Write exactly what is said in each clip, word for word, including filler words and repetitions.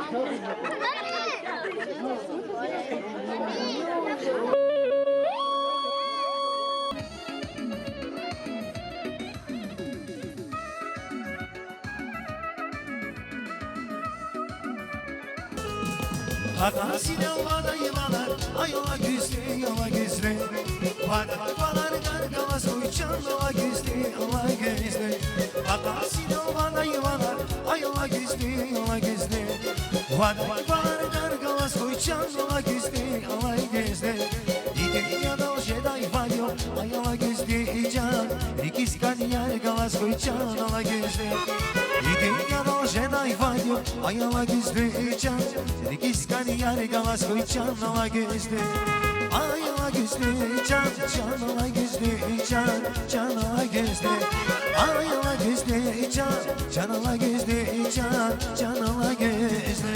Гьакьан синел вадай ванар, ай, Алагьуьзде, Алагьуьзде. Вадай ванар гар галаз хьуй, чан Алагьуьзде, Алагьуьзде. Гьакьан синел вадай ванар, ай, Алагьуьзде, Алагьуьзде. Вадай ванар гар галаз хьуй, чан Алагьуьзде, Алагьуьзде. Диде ядал жедай ван я, ай, Алагьуьзде, чан, рикӀиз кӀан яр галаз хьуй, чан Алагьуьзде. Диде ядал жедай ван я, ай, Алагьуьзде, чан, рикӀиз кӀан яр галаз хьуй, чан Алагьуьзде. Ай, Алагьуьзде, чан, чан Алагьуьзде, чан, чан Алагьуьзде. Ай, Алагьуьзде, чан, чан Алагьуьзде, чан, чан Алагьуьзде.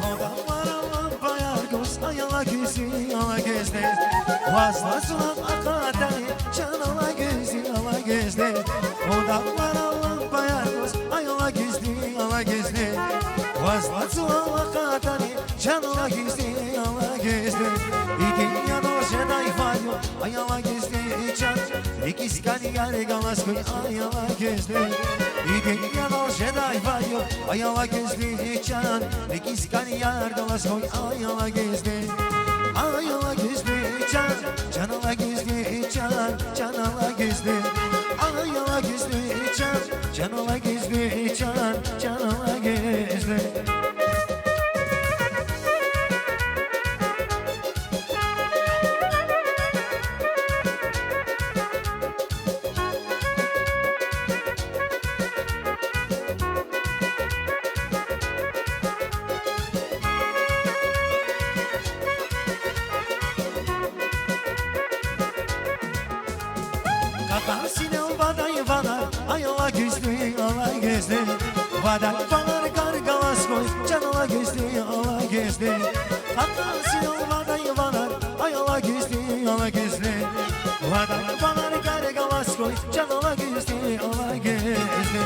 Гьада вара лампаяр гуз, ай, Алагьуьзде, Алагьуьзде. Ваз лацу ам акъатани, чан Алагьуьзде, Алагьуьзде. Гьада вара лампаяр гуз, ай, Алагьуьзде, Алагьуьзде. Ваз лацу ам акъатани, чан Алагьуьзде, Алагьуьзде. Диде ядал жедай ван я, ай, Алагьуьзде, чан, рикӀиз кӀан яр галаз хьуй, ай, Алагьуьзде. Диде ядал жедай ван я, ай, Алагьуьзде, чан, рикӀиз кӀан яр галаз хьуй, ай, Алагьуьзде. Ай, Алагьуьзде, чан, чан Алагьуьзде, чан, чан Алагьуьзде. Ай, Алагьуьзде, чан, чан Алагьуьзде, чан, чан Алагьуьзде. Кьакьан синел вадай ванар, ай, Алагьуьзде, Алагьуьзде. Вадай ванар гар галаз хьуй, чан Алагьуьзде, Алагьуьзде. Кьакьан синел вадай ванар, ай, Алагьуьзде, Алагьуьзде. Вадай ванар гар галаз хьуй, чан Алагьуьзде, Алагьуьзде.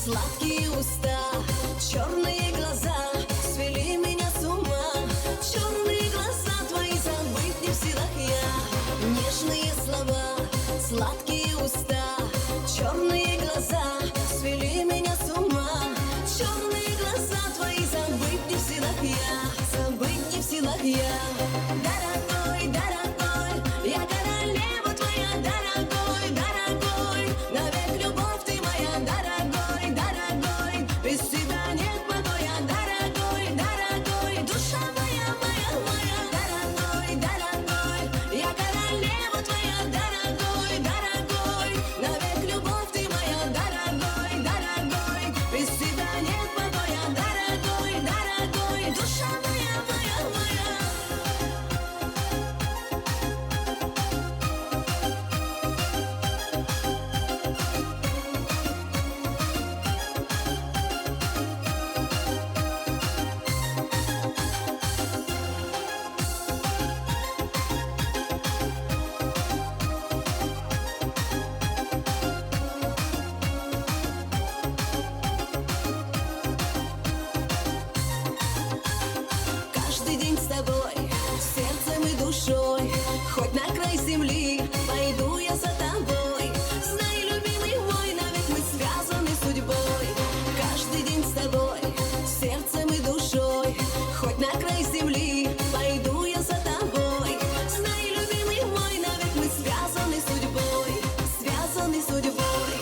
Сладкие уста, чёрные глаза свели меня с ума. Чёрные глаза твои, забыть не в силах я. Нежные слова, сладкие уста, чёрные глаза свели меня с ума. Чёрные глаза твои, забыть не в силах я. Забыть не в силах я. Дорогой, дорогой, я королева твоя, дорогой, дорогой, навек любовь ты моя, дорогой, дорогой, без тебя нет покоя, дорогой, дорогой, душа моя, моя, моя, дорогой, дорогой, я королева твоя, дорогой, дорогой, навек любовь ты моя, дорогой, дорогой, без тебя нет покоя, дорогой, дорогой, душа моя, моя, моя. Каждый день с тобой, сердцем и душой, хоть на край земли пойду я за тобой. Знай, любимый мой, навек мы связаны судьбой. Каждый день с тобой, сердцем и душой, хоть на край земли пойду я за тобой. Знай, любимый мой, навек мы связаны судьбой, связаны судьбой.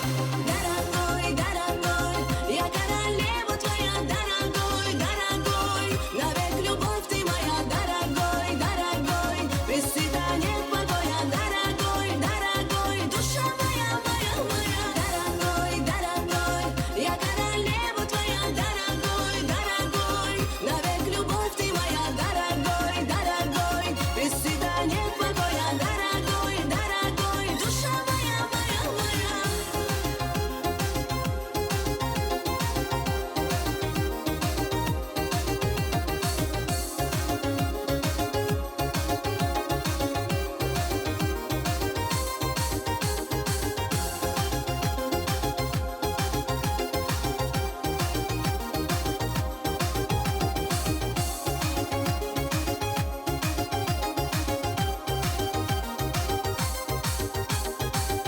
Дорогой, дорогой, я королева твоя, дорогой, дорогой, навек любовь ты моя, дорогой, дорогой, без тебя нет покоя, дорогой, дорогой, душа моя, моя, моя. Дорогой, дорогой, я королева твоя, дорогой, дорогой, навек любовь ты моя, дорогой, дорогой, без тебя нет покоя, дорогой, дорогой, душа моя, моя, моя.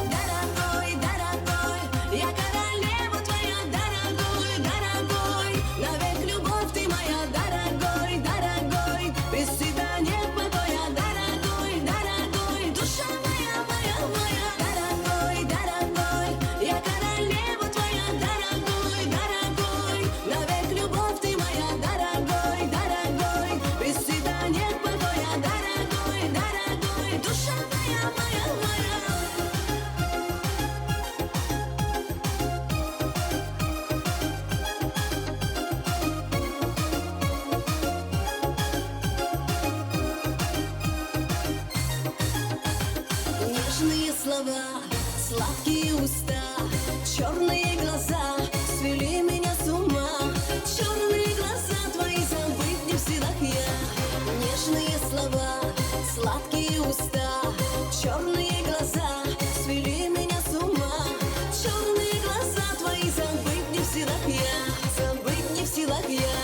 Дорогой, дорогой, я королева твоя, дорогой, дорогой, навек любовь ты моя, дорогой, дорогой, без тебя нет покоя, дорогой, дорогой, душа моя, моя, моя. Дорогой, дорогой, я королева твоя, дорогой, дорогой, навек любовь ты моя, дорогой, дорогой, без тебя нет покоя, дорогой, дорогой, душа моя, моя, моя. Нежные слова, сладкие уста, чёрные глаза свели меня с ума. Чёрные глаза твои, забыть не в силах я. Нежные слова, сладкие уста, чёрные глаза свели меня с ума. Чёрные глаза твои, забыть не в силах я, забыть не в силах я.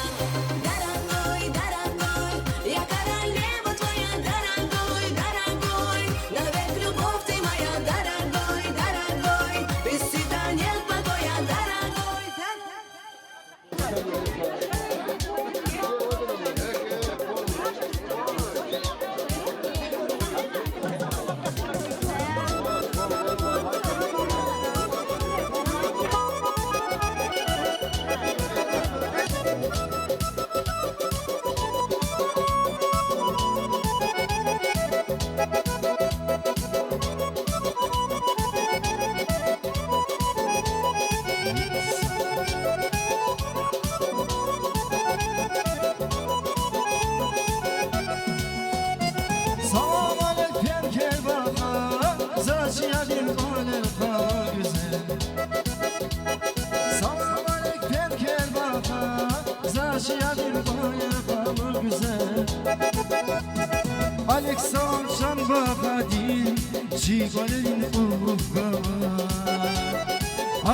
Дорогой, дорогой, я королева твоя, дорогой, дорогой, навек любовь ты моя, дорогой, дорогой, без тебя нет покоя, дорогой, дорогой. Салам алейк, Пенкер ваха, за чи ядин кӀвалер къалур гуьзел. Салам алейк, Пенкер ваха, за чи ядин кӀвалер къалур гуьзел. Александрдин вахади чи кӀвалерин кьулухъ гва.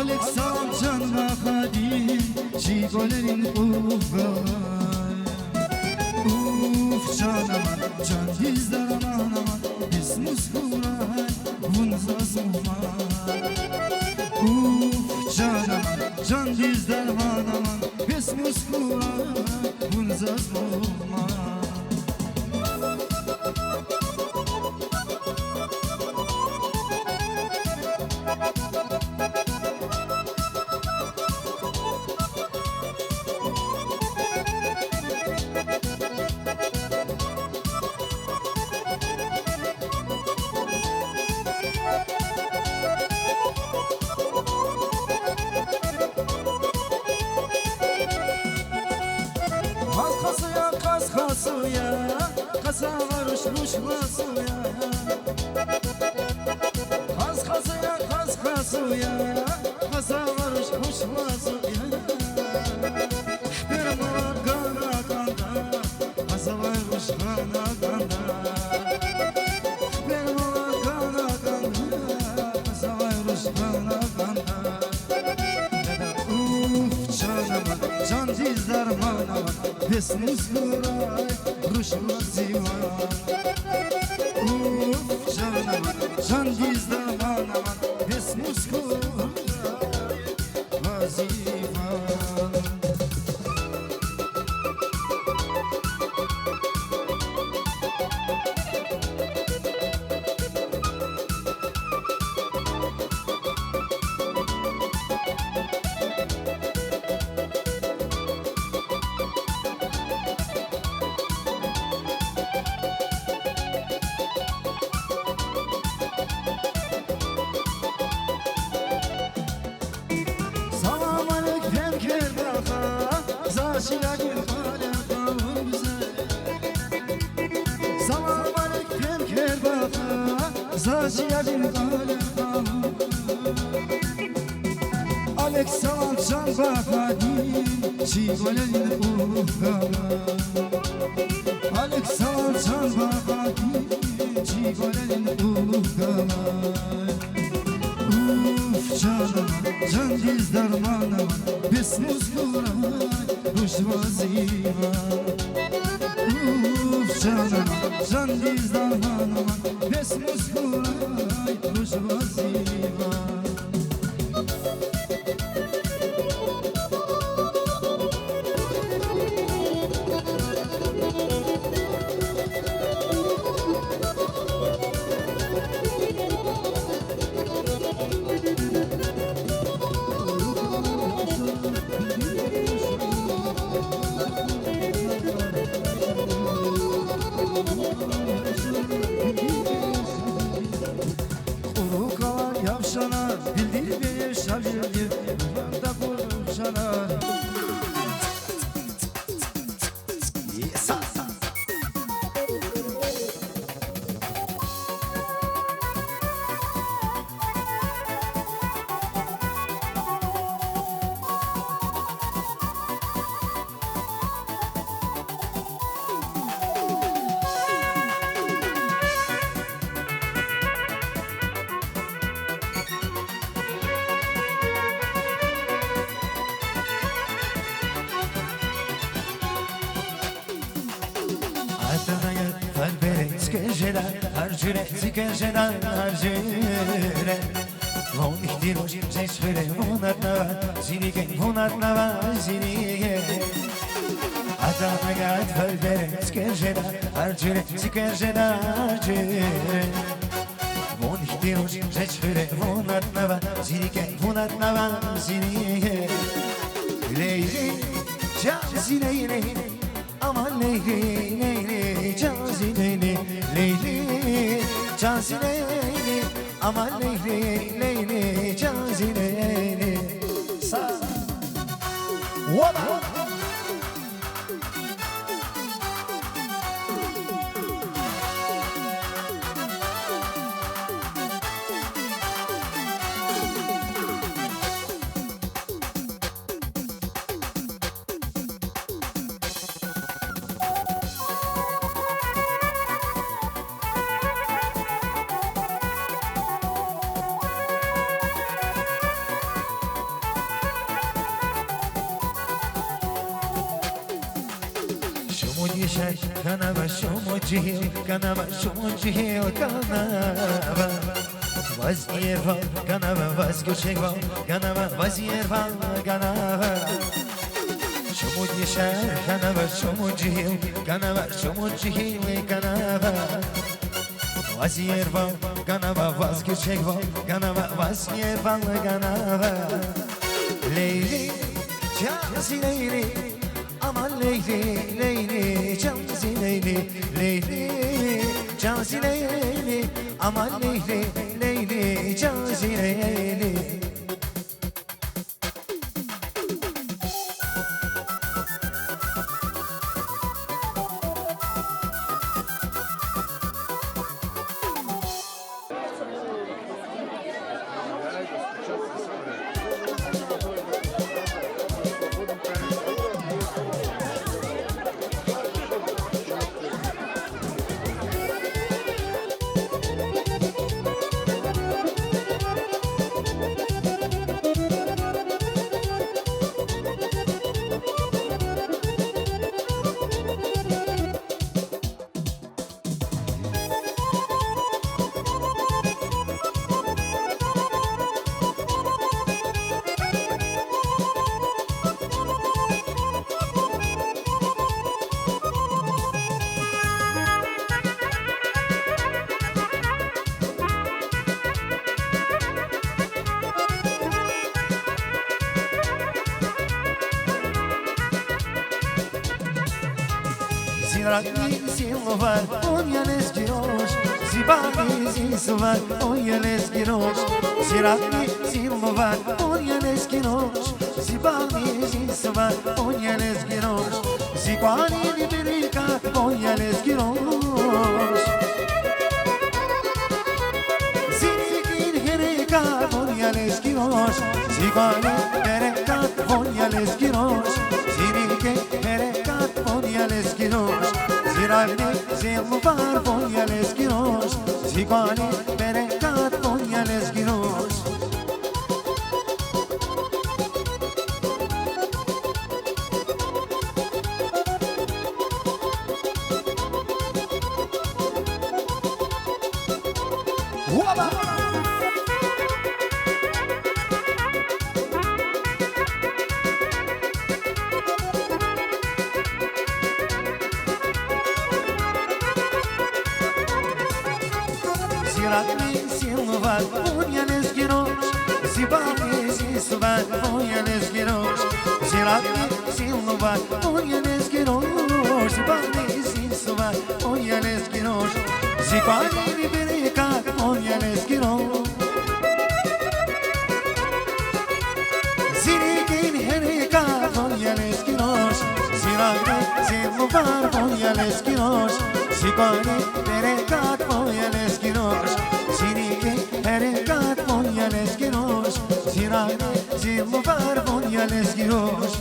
Александрдин вахади Кӏвалерин кьулухъ галай. Уф, чан аман, чандиз дарман аман, бес мус хьурай, вун заз мугьман. Уф, чан аман, чандиз дарман аман, бес мус хьурай, вун заз мугьман. Кьаз хасу я, кьаз хасу я, кьаз авай руш, руш лазу я. Кьаз хасу я, кьаз хасу я, кьаз авай руш, руш лазу я. Хипер мала гана кӏанда, кьаз авай руш гана кӏанда. Хипер мала гана кӏанда, кьаз авай руш гана кӏанда. Уф, чан аман, чандиз дарман аман, бес мус хьурай, руш лазивай. Уф, чан аман, чандиз дарман аман, бес мус хьурай, лазивай. Салам алейк, Пенкербаха, за чилерин кьале къалурзава. Салам алейк, Пенкербаха, за чилерин кьале къалурзава. Алейк салам, чан Багьадин, чи кӏвалерин кьулухъ галай. Алейк салам, чан Багьадин, чи кӏвалерин кьулухъ галай. Уф, чан аман, чандиз дарман аман, бес мус хьурай, руш лазивай. Уф, чан аман, чандиз дарман аман, бес мус хьурай, руш лазивай. Кьуру калай явшанар, билдирмир шавилдив, ванда кьуру шанар. Атанагат фарбере цуьквер жеда, гьар жуьре цуьквер жеда, гьар жуьре. Вун ихьтин руш жеч хуьре, вун атанава зи рикӏе, вун атанава зи рикӏе. Атанагат фарбере цуьквер жеда, гьар жуьре цуьквер жеда, гьар жуьре. Вун ихьтин руш жеч хуьре, вун атанава зи рикӏе, вун атанава зи рикӏе. Лейли, чан зи Лейли, аман Лейли, Лейли, чан зи Лейли, Лейли, чан зи Лейли, аман Лейли, Лейли, чан зи Лейли. Са. Опа! Шумуд яшар хьанава, шумуд жегьил хьанава, шумуд жегьил хьанава. Ваз иервал ганава, ваз гуьрчегвал ганава, ваз иервал ганава. Шумуд яшар хьанава, шумуд жегьил хьанава, шумуд жегьил хьанава. Ваз иервал ганава, ваз гуьрчегвал ганава, ваз иервал ганава. Лейли, чан зи Лейли, аман Лейли, Лейли, чан зи Лейли, Лейли, чан зи Лейли, аман Лейли, Лейли, чан зи Лейли. Зи рагъни зи лувар, вун я лезги руш, зи багъни зи сувар, вун я лезги руш. Зи рагъни зи лувар, вун я лезги руш, зи багъни зи сувар, вун я лезги руш. Зи кӀвалин берекат, вун я лезги руш. Зи рикӀин гьерекат, вун я лезги руш. Зи кӀвалин берекат, вун я лезги руш. Зи рикӀин гьерекат, вун я лезги руш. Зи рагъни зи лувар, вун я лезги руш. Зи кӀвалин берекат, вун я лезги руш. Зи рагъни зи лувар, вун я лезги руш. Зи багъни зи сувар, вун я лезги руш. Зи рагъни зи лувар, вун я лезги руш. Зи багъни зи сувар, вун я лезги руш. Зи кӀвалин берекат, вун я лезги руш. Зи рикӀин гьерекат, вун я лезги руш. Зи рагъни зи лувар, вун я лезги руш. Зи кӀвалин берекат, вун я лезги руш. Зи рикӀин гьерекат, вун я лезги руш. Зи рагъни зи лувар, вун я лезги руш.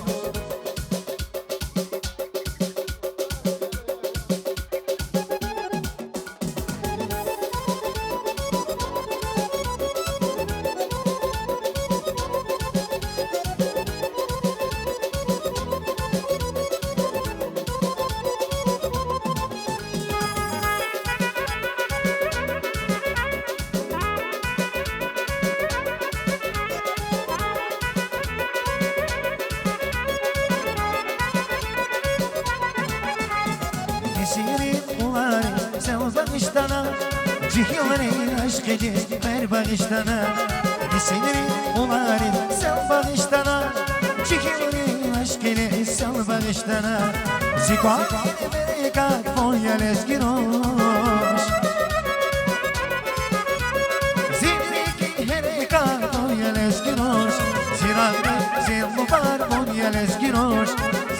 Несилрин улариз сел багъишдана, жегьилрин ашкъидиз мер багъишдана. Несилрин улариз сел багъишдана, жегьилрин ашкъидиз сел багъишдана. Зи кӀвалин берекат, вун я лезги руш. Зи рикӀин гьерекат, вун я лезги руш. Зи рагъни зи лувар, вун я лезги руш.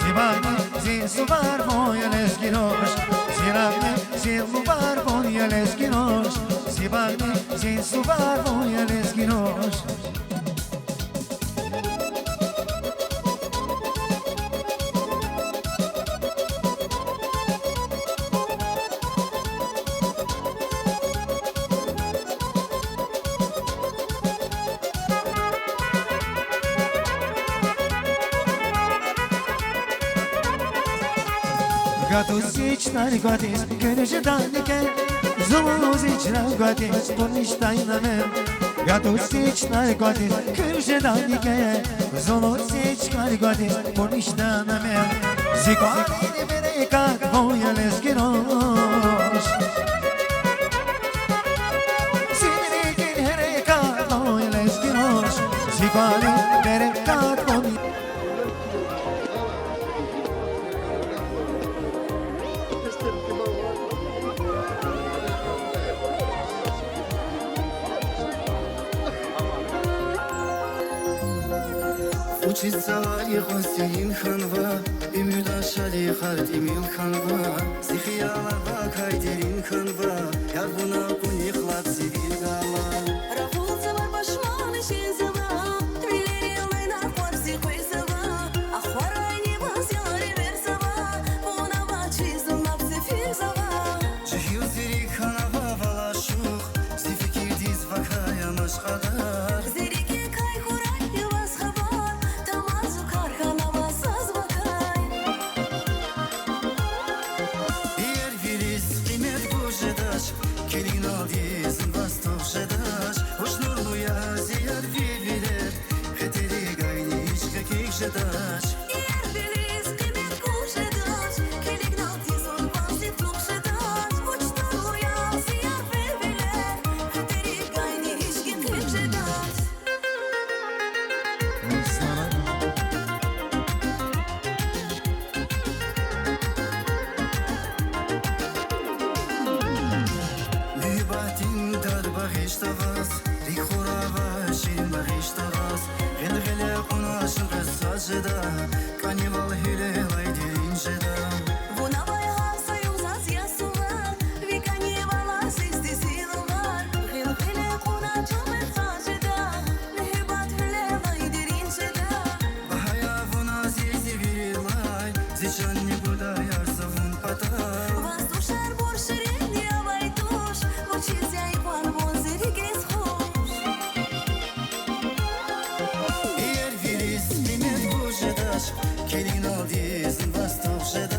Зи багъни зи сувар, вун я лезги руш. Зи рагъни зи лувар, вун я лезги руш. Зи багъни зи сувар, вун я лезги руш. Гатуз зи чнар гватиз куьн жедани ке, зулуз зи чна гватиз къуниз тайнаме. Гатуз зи чнар гватиз куьн жедани ке, зулуз зи чнар гватиз къуниз тайнаме. Зи кӀвалин берекат вун я, лезги руш. Зи рикӀин гьерекат вун я, лезги руш. Зи кӀвалин берекат вун я. Вучиз цавари кьван серин хьанва, уьмуьрдашари гьар тӀимил хьанва, зи хиялар вакай дерин хьанва, яр, вуна кӀунихъ лап зи вил гала. Рахул цавар пашман жезава, вилерилай накъвар зи къвезава, ахварайни ваз яр эверзава, вуна авачиз зун лап сефилзава. Жегьил зи рикӀ хьанава вал ашукь, зи фикирдиз вакай амач кьадар. Зи рикӀикай хьурай ваз хабар, тамазу кар хьанава заз вакай. Иервилиз къимет гуз жедач, килигналди зун ваз тух жедач. Вуч нурлу я зи яр ви вилер, хетерикайни гьич кьекьик жедач. Иервилиз къимет гуз жедач, килигналди зун ваз тух жедач. Вуч нурлу я зи яр ви вилер, хетерикайни гьич кьекьик жедач. Муьгьуьббатдин дад багъишда ваз, рикӀ хуравай ширин багъишда ваз, гъил-гъиле кьуна чун къвез свас жеда, кӀанивал гьуьлелай дерин жеда. Вуна авай гьар са югъ заз я сувар, ви кӀанивал азизди зи лувар, гъил-гъиле кьуна чун къвез свас жеда, муьгьуьббат гьуьлелай дерин жеда. Багьа я вун азиз зи вирилай, зи чанни гуда яр за вун патал. Ваз тушарбур ширин я авай туш, вучиз яй кьван вун зи рикӀиз хуш. Иервилиз къимет гуз жедач, килигналди зун ваз тух жеда.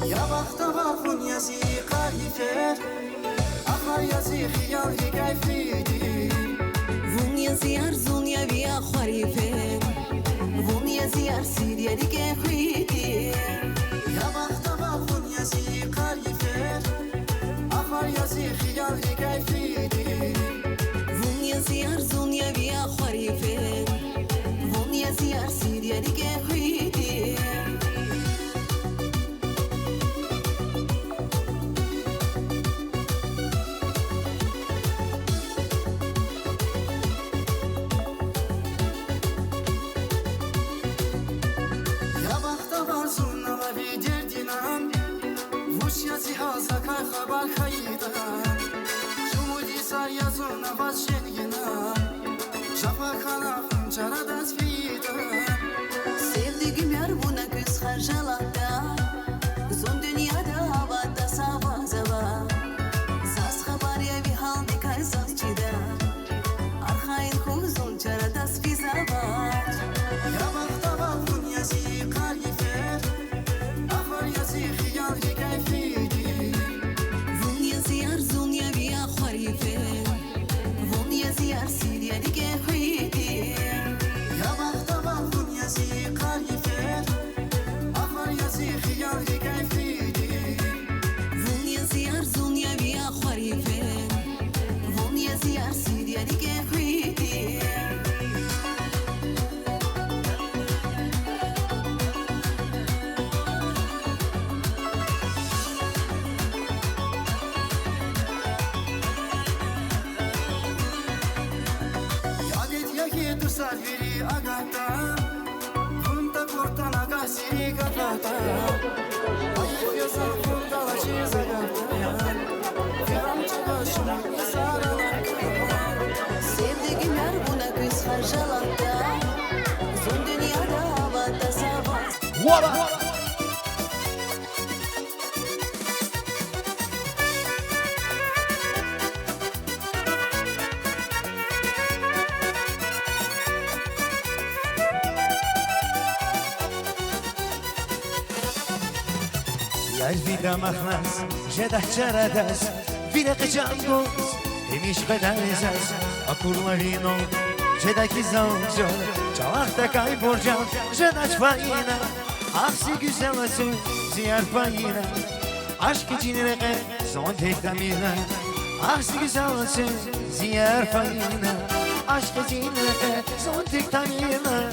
Я бахтавар вун я зи къайифер, ахвар я зи хиялрикай фиди. Вун я зи арзун я ви ахварифер, вун я зи арсир я рикӀе хуьди. Я бахтавар вун я зи къайифер, ахвар я зи хиялрикай фиди. Вун я зи арзун рикӀе хуьди. Я бахтавар зун ала ви дердинан, вуч я зи гьал, закай хабар хьайитӀа. Шумуд йисар я зун аваз женгина, жафа хьана хьун чарадаз фейитӀа. Севдигим яр, вуна куьз хажалатда, зун дуьньяда аватда са ваз ава. Заз хабар я ви гьалдикай, заз чида, архайин хьухь, зун чарадаз физ авач. Я бахтавар, вун я зи йикъар йифер, ахвар я зи хиял рикӀе хуьди. Вун я зи яр, зун я ви ахвар йифер, вун я зи яр, сир я рикӀе хуьди. Я бахтавар, вун я зи йикъар йифер, ахвар я зи хиял рикӀе хуьди. Вун я зи яр, зун я ви ахвар йифер, вун я зи яр, сир я рикӀе хуьди. Адет я хьи, дустар вири агатда, вун такуртӀа, нагагь сири гатда. Айиб я зун, вун галачиз агатда, вирам чӀугваз шумуд йисар алатда. Севдигим яр, вуна куьз хажалатда, зун дуьньяда аватда са ваз. Вала! Яр ви дамахназ жедач чарадаз, ви рекье чан гуз, гьамиша къведай заз, акурла ви нур жеда хьи заз, чӀалахъдакай буржар жедач файина. Ахъ, зи гуьзел Ацуз, зи яр файина, ашкъидин рекье зун тек тамина. Ахъ, зи гуьзел Ацуз, зи яр файина, ашкъидин рекье зун тек тамина.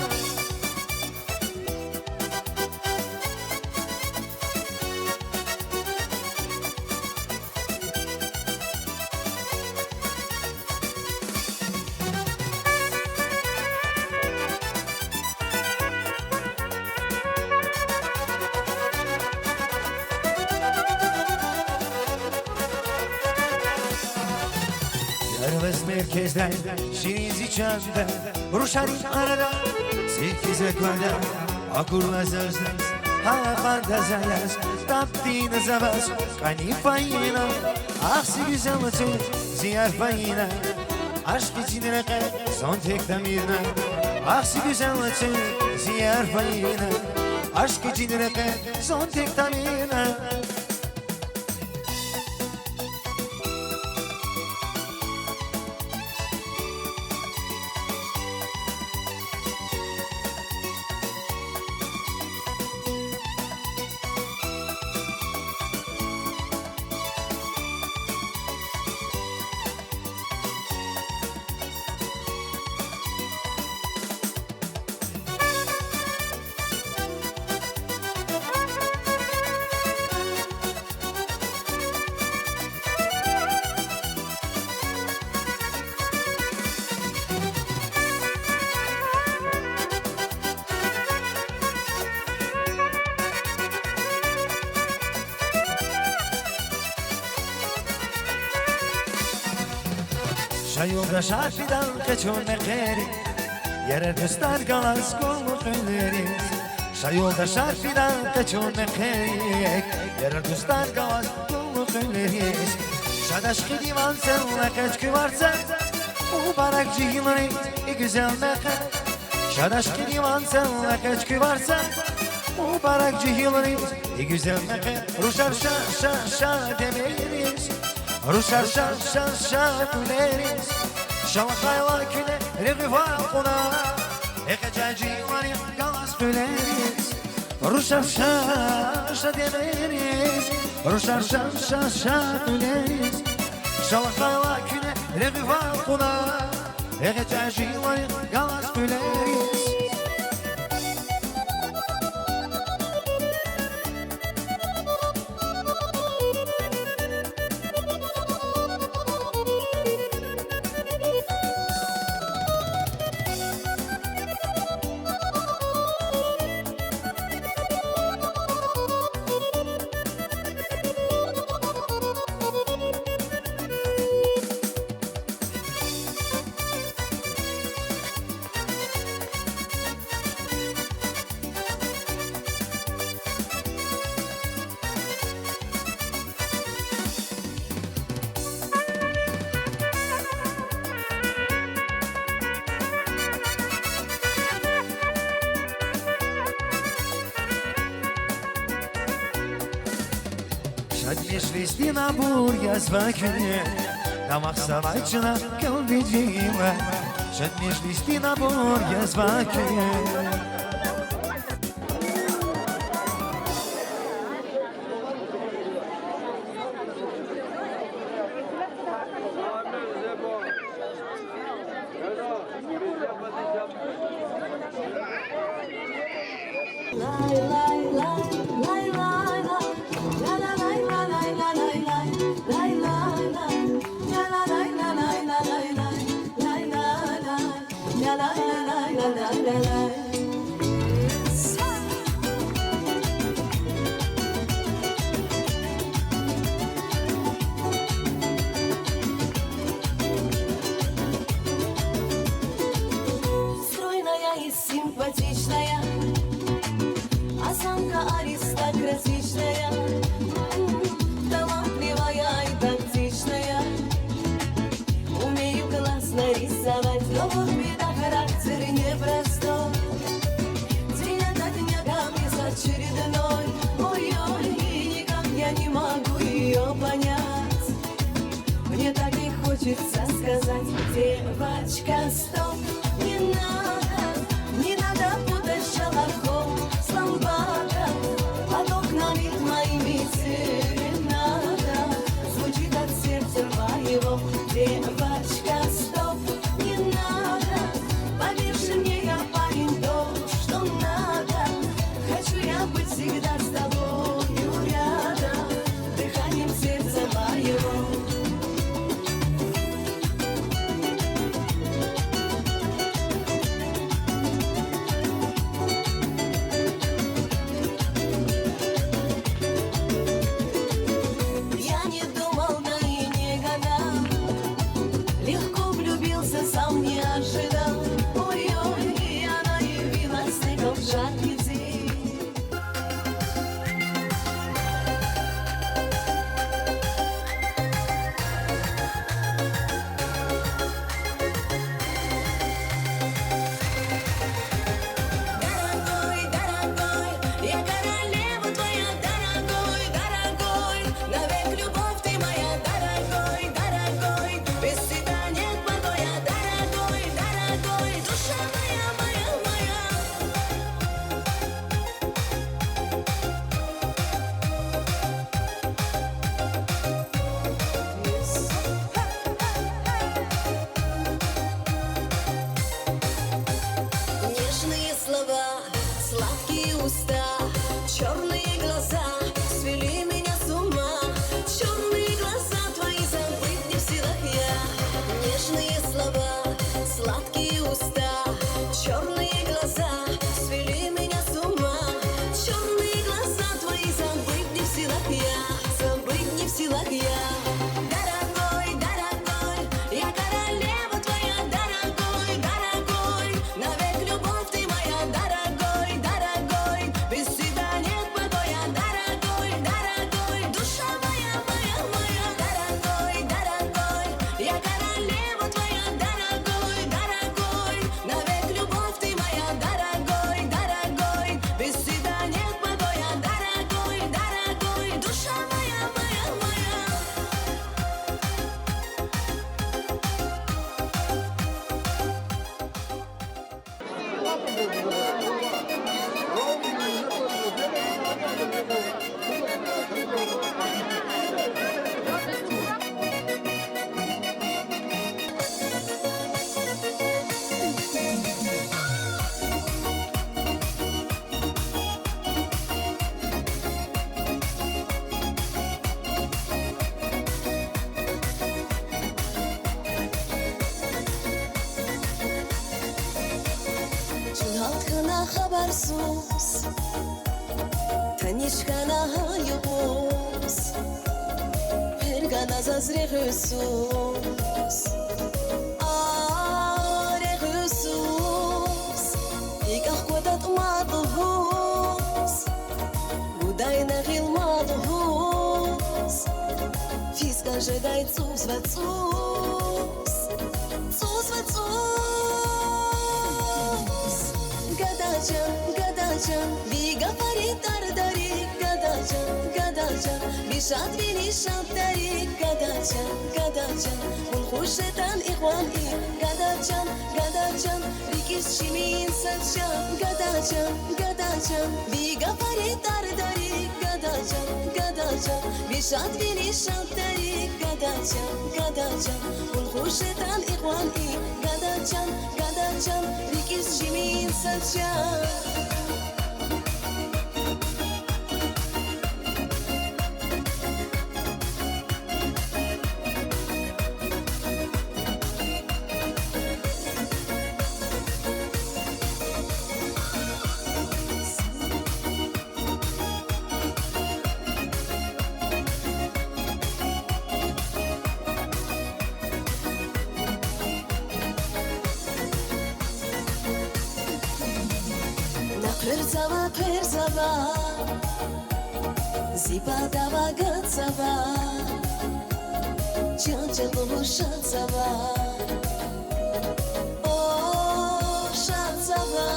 Яргъаз меркездай ширин зи чанда, рушарин арада сив хьиз аквада, акурла заз, гьа къанда за яз, таб тийин за ваз, кӀани файина. Ахъ, зи гуьзел Ацуз, зи яр файина, ашкъидин рекье зун тек тамина. Ахъ, зи гуьзел Ацуз, зи яр файина, ашкъидин рекье зун тек тамина. Ша, юлдашар, фидан къе чун мехъерик, ярар-дустар галаз кьулухъ кьуьлериз. Ша, юлдашар, фидан къе чун мехъерик, ярар-дустар галаз кьулухъ кьуьлериз. Шад ашкъидин ванцелни экъечӀ куь варцел, мубарак жегьилриз и гуьзел мехъер. Шад ашкъидин ванцелни экъечӀ куь варцел, мубарак жегьилриз и гуьзел мехъер. Рушар ша, ша, ша демериз, рушар ша, ша, ша кьуьлериз, шалахъайла куьне регъуьвал кьуна, экъечӀай жегьилрихъ галаз кьуьлериз. Рушар ша, ша демериз, рушар ша, ша, ша кьуьлериз, шалахъайла куьне регъуьвал кьуна, экъечӀай жегьилрихъ галаз кьуьлериз. Шад межлисдин абур язва куьне, дамахзавай чна килди жила. Шад межлисдин абур язва куьне. Стройная и симпатичная, осанка аристократичная, м, талантливая и тактичная. Умею классно рисовать, но вот беда, характер непростой. День ото дня ко мне с очередной. Ой-ой, и никак я не могу её понять. Мне так и хочется сказать: девочка, стоп, не надо, не надо путать шалахов с ламбадов, под окнами моими серенада звучит от сердца моего. Девочка, стоп, не надо, поверь же мне, я парень тот, что надо. Хочу я быть всегда с тобою рядом, дыханием сердца моего. Я не думал, да и не гадал, легко влюбился, сам не ожидал. Ой-ой, и она явилась с неба в жаркий день. Дорогой, дорогой, я королева твоя, дорогой, дорогой, навек любовь ты моя, дорогой, дорогой, без тебя нет покоя, дорогой, дорогой, душа моя, моя, моя. Нежные слова, сладкие уста, чёрные глаза свели меня с ума. Чёрные глаза твои забыть не в силах я. Нежные слова, сладкие уста, чёрные глаза свели меня с ума. Чёрные глаза твои забыть не в силах я, забыть не в силах я. Дорогой, дорогой, я королева твоя, дорогой, дорогой, навек любовь ты моя, дорогой, дорогой, без тебя нет покоя, дорогой, дорогой, душа моя, моя, моя, дорогой, дорогой, я королева твоя, дорогой, дорогой, навек любовь ты моя, дорогой, дорогой, без тебя нет покоя, дорогой, дорогой, душа моя, моя, моя. Чун гьат хьана хабарсуз, таниш хьана гьа юкъуз, пергана заз регъуьсуз, а, регъуьсуз. ИкӀ ахквада тӀуьмад лугьуз, гудайна гъил мад лугьуз, физ кӀан жедай цӀуз ва цӀуз, цӀуз ва цӀуз. Гадажан, гадажан, ви гафари дардари, гадажан, гадажан, ви Шадвини шад тари, гада чан, гада чан, вун хуш ятӀан ихьван и, гада чан, гада чан, рикӀиз шимин сад чан, гада чан, гада чан, ви гафари тӀардари, гада чан, гада чан, ви шадвини шад тари, гада чан, гада чан, вун хуш ятӀан ихьван и, гада чан, гада чан, рикӀиз шимин сад чан. На хъверзава, хъверзава, зи патав агатзава, чан-чан лугьуз шад зава. О, шад зава,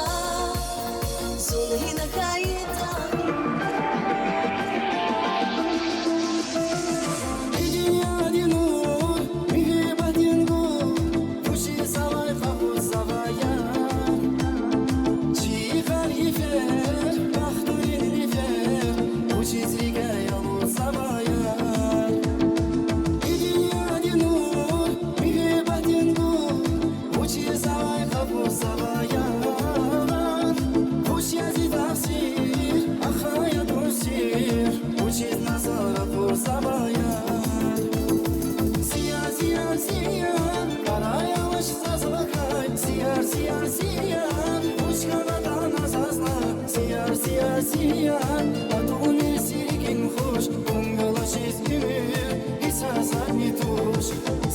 зун гьина хьайитӀа. И дуьньядин нур, муьгьуьббатдин нур, вучиз завай къакъудзавай я? Чи халкьдин йифер, бахтунин йифер, вучиз рикӀяй алудзавай я? И дуьньядин нур, муьгьуьббатдин нур, вучиз завай къакъудзавай я? Вуч я зи тахсир, ахъая тусир, вучиз назар акъудзавай я? Сияр, сияр, сияр, къарай авач заз вакай. Сияр, сияр, сияр, вуч хьанатӀа на заз лагь. Сияр, сияр, сияр, атӀуниз зи рикӀин хуш, вун галачиз уьмуьр гьич заз затӀни туш.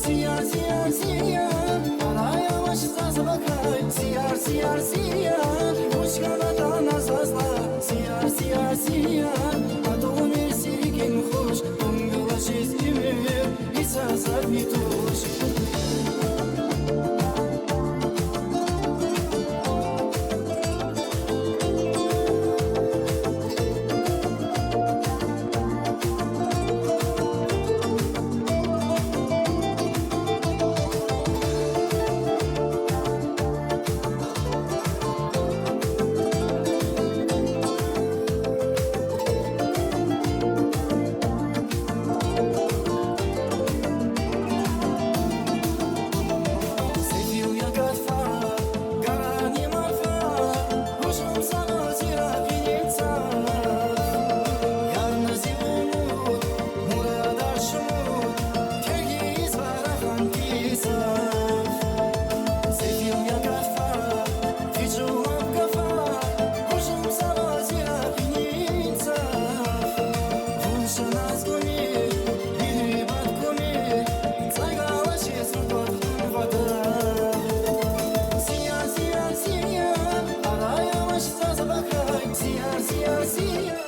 Сияр, сияр, сияр, къарай авач заз вакай. Сияр, сияр, сияр, вуч хьанатӀа на заз лагь. Сияр, сияр, сияр, атӀуниз зи рикӀин хуш, вун галачиз уьмуьр гьич заз затӀни туш. Сефил я гафар, гарани марфар, гужумзава зи рагъини цав. Ярна зи умуд, мурадар шумуд, тергизва раханди зав. Сефил я гафар, физвай гафар, гужумзава зи рагъини цав. Вун шаназ кумир, муьгьуьббат кумир, цӀай галачиз руквад хьанватӀа. Сияр, сияр, сияр, къарай авач заз вакай. Сияр, сияр, сияр.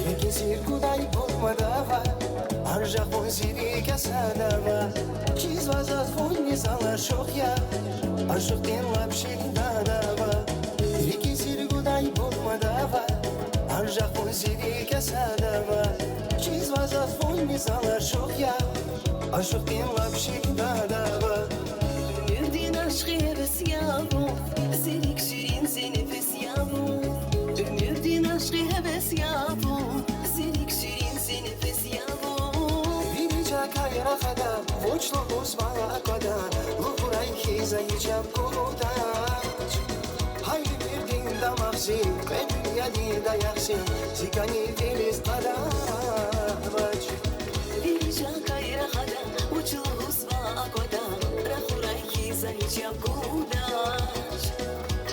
РикӀиз сир гудай пул мад ава, анжах вун зи рикӀ асад ава. Чизвай заз вун низал ашукь я, ашукьдин лап ширин дад ава. РикӀиз сир гудай пул мад ава, анжах вун зи рикӀ асад ава. Чизвай заз вун низал ашукь я, ашукьдин лап ширин дад ава. Уьмуьрдин ашкъи гьевес я вун, зи рикӀ ширин, зи нефес я вун. Уьмуьрдин ашкъи гьевес я вун, зи рикӀ ширин, зи нефес я вун. Вири чакай рахада, вуч лугьузва аквада, лугьурай хьиз ичӀ акудач. Гьай уьмуьрдин дамах зи, кьве дуьньядин даях зи, зи кӀани вилиз къадарвач. Вири чакай рахада, вуч лугьузва аквада, рахурай хьиз ичӀ акудач.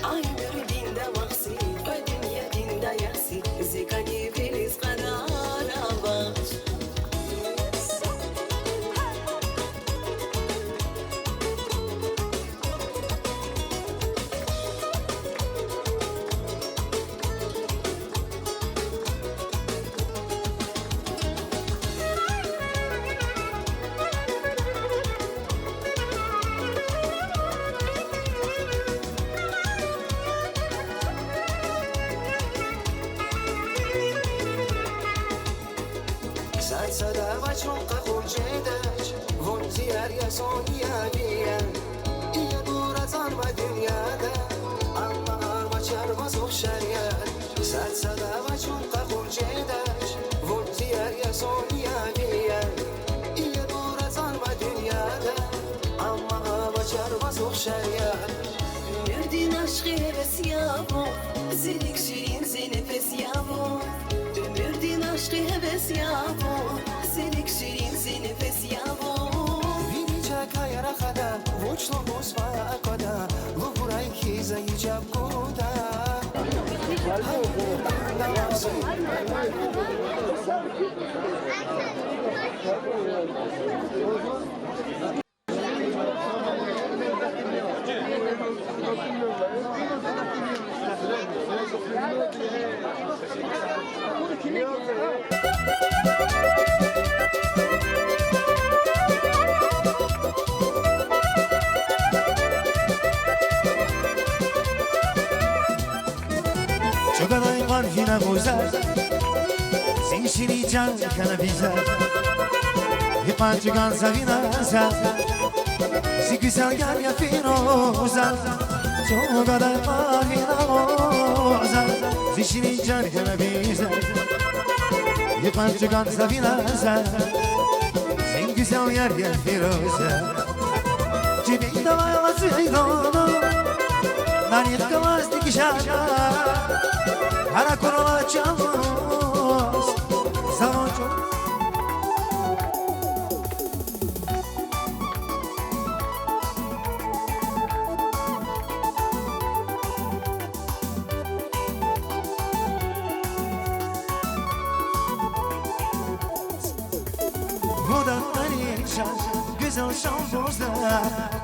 Гьай уьмуьрдин дамах зи, кьве дуьньядин даях зи, Сад садав чун къакъур жедач, вун зи яр я, зун я ви яр. Ия дур ацӀанва дуьньяда, амма авачар ваз ухшар яр. Сад садав чун къакъур жедач, вун зи яр я, зун я ви яр. Ия дур ацӀанва дуьньяда, амма авачар ваз ухшар яр. Уьмуьрдин ашкъи гьевес я вун, зи рикӀ ширин, зи нефес я вун. Уьмуьрдин ашкъи гьевес я вун, зи рикӀ ширин, зи нефес я вун. Вини чакай рахада, вуч лугьузва аквада, лугьурай хьи за гьижаб гуда. Чугвадай къван гьина гузар, зи ширин чан хьана бизар. Гьикьван чӀугун за вина за, зи гуьзел яр я Фируза. Чугвадай къван гьина гузар, зи ширин чан хьана бизар. Гьикьван чӀугун за вина за, зи гуьзел яр я Фируза. Чими давай лацу идона, нани хкалаз дикишана, гьара курла чалуз, завучу. Вуна алиша, гуьзел Шалбузда,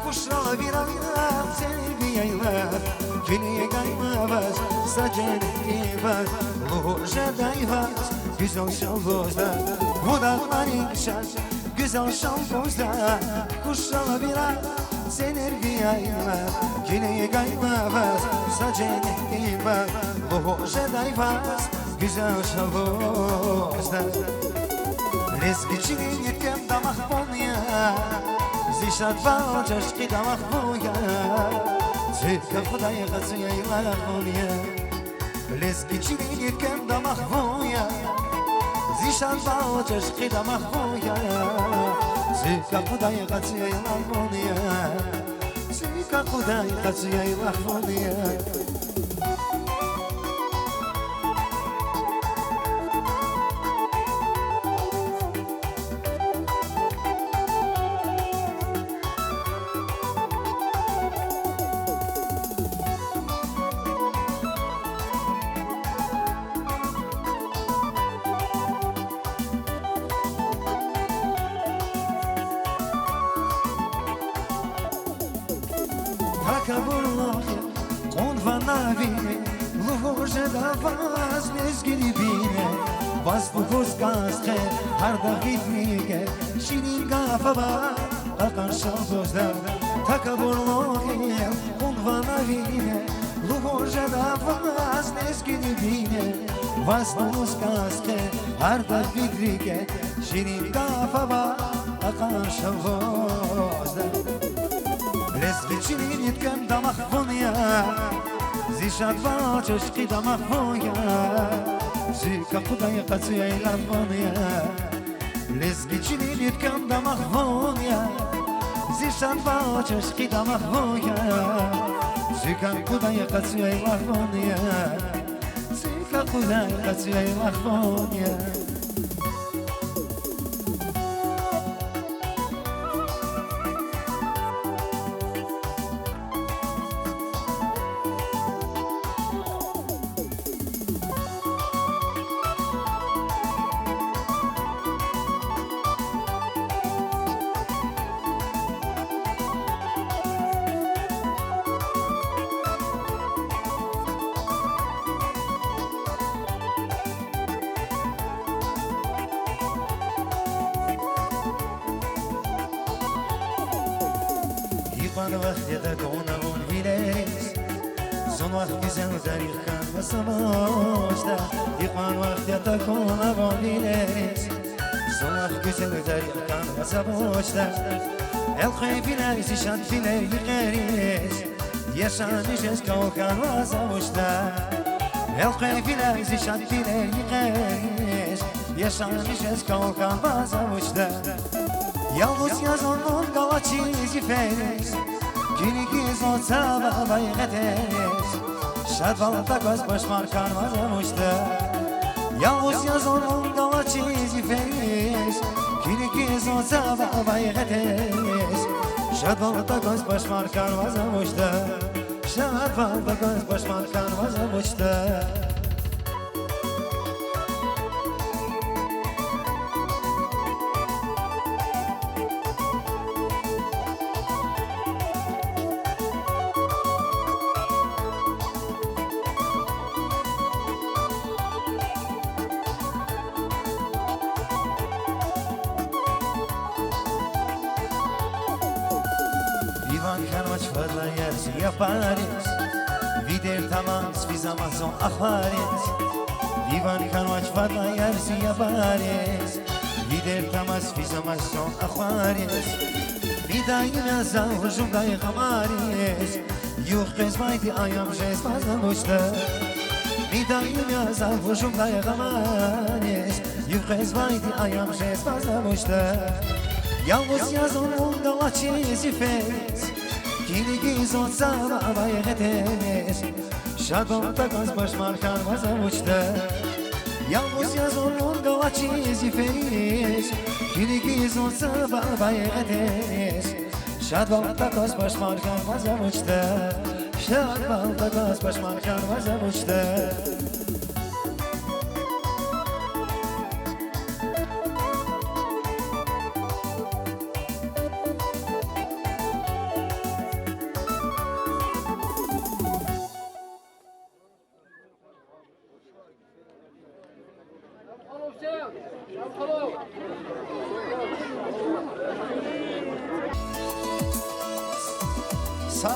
кушрала виралар, зелви яйлар, килигай ма ваз, са женнетдин баз, лугьуз жедай ваз, гуьзел Шалбузда. Вуна алиша, гуьзел Шалбузда, кушрала виралар, зелви яйлар, килигай ма ваз, са женнетдин баз, лугьуз жедай ваз, гуьзел Шалбузда. Лезги чилин еткан дамах вун я, зи шадвал, чӀехи дамах вун я, зи кӀвалахдай къацу яйлах вун я. Лезги чилин еткан дамах вун я, зи шадвал, чӀехи дамах вун я, зи кӀвалахдай къацу яйлах вун я, зи кӀвалахдай къацу яйлах вун я. Такабурлу кьун ван авине, лугьуз жеда ваз лезгини бине, ваз лугьуз кӀанз хъе гьар дагъидине, ширин гаф ава кьакьан Шалбузда. Такабурлу кьун ван авине, лугьуз жеда ваз лезгини бине, ваз лугьуз кӀанз хъе гьар дагъидине, ширин гаф ава кьакьан Шалбузда. Лезги чилин еткан дамах вун я, зи шадвал, чӀехи дамах вун я, зи кӀвалахдай къацу яйлах вун я. Лезги чилин еткан дамах вун я, зи шадвал, чӀехи дамах вун я, зи кӀвалахдай къацу яйлах вун я, зи кӀвалахдай къацу яйлах вун я. Икьван вахт я такуна вун вилериз, зун вахъ гуьзел дарих кӀанзава са муштар. Икьван вахт я такуна вун вилериз, Булах гуьзел дарихъ хьанваз вучда, элкъвей вилер зи шад вилер йикъериз, яшамиш жез кал хьанваз вучда. Элкъвей вилер зи шад вилер йикъериз, яшамиш жез кал хьанваз вучда. Ялгъуз я зун вун галачиз йифериз, килигиз вун цава вай гъетериз, шадвал такваз пашман хьанваз вучда. Ялгъуз я зун вун галачиз йифериз, килигиз вун цава вай гъетериз, шадвал такваз пашман хьанваз вучда. Шадвал такваз пашман хьанваз вучда. Ви ван хьанвач фадлай ярзи япариз, ви дерт амаз, ви замаз зун ахвариз. Ви ван хьанвач фадлай ярзи япариз, ви дерт амаз, ви замаз зун ахвариз. Ми даим я зав гьужумдай гъамариз, югъ къвезвайди аям жезваз вучда. Ми даим я зав гьужумдай гъамариз, югъ къвезвайди аям жезваз вучда. Ялгъуз я зун вун галачиз йифериз, килигиз вун цава вай гъетериз, шадвал такваз пашман хьанваз вучда. Ялгъуз я зун вун галачиз йифериз, килигиз вун цава вай гъетериз, шадвал такваз пашман хьанваз вучда. Шадвал такваз пашман хьанваз вучда. Са.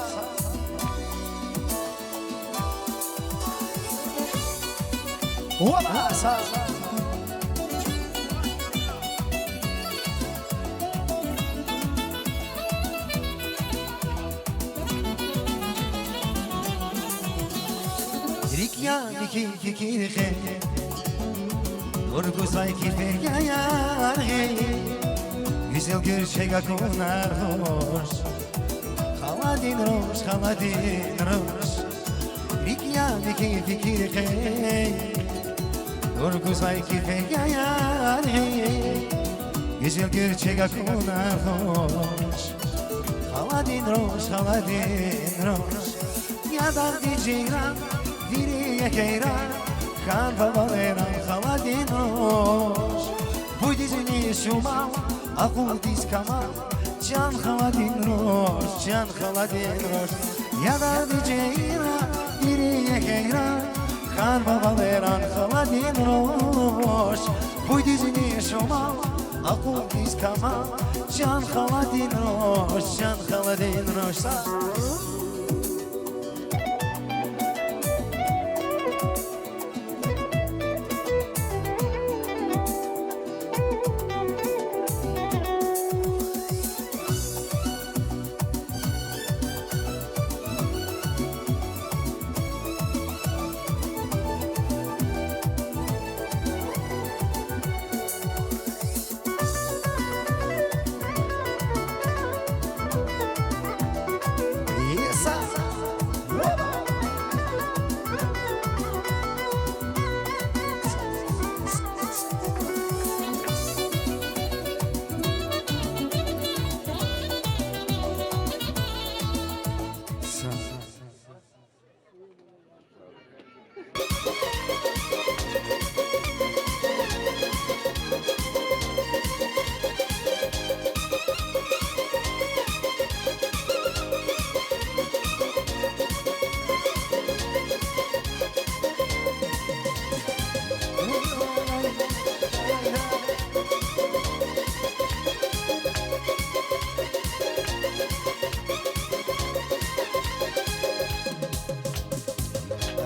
Опа, са. РикӀ яни хьи фикир хьи, нур гузвай кефер я яргъи, гуьзел гуьрчег акунар гъуж, халадин руш, халадин руш. РикӀ яни хьи фикир хьи, нур гузвай кефер я яргъи, гуьзел гуьрчег акунар гъуж, халадин руш, халадин руш. Я дагъдин жейран, вири я хьайран, хьанва валеран халадин руш. Пудизни шумал, акъудиз камал, чан халадин руш, чан халадин руш. Я дагъдин жейран, вири я хьайран, хьанва валеран халадин руш. Пудизни шумал, акъудиз камал, чан халадин руш, чан халадин руш. Са.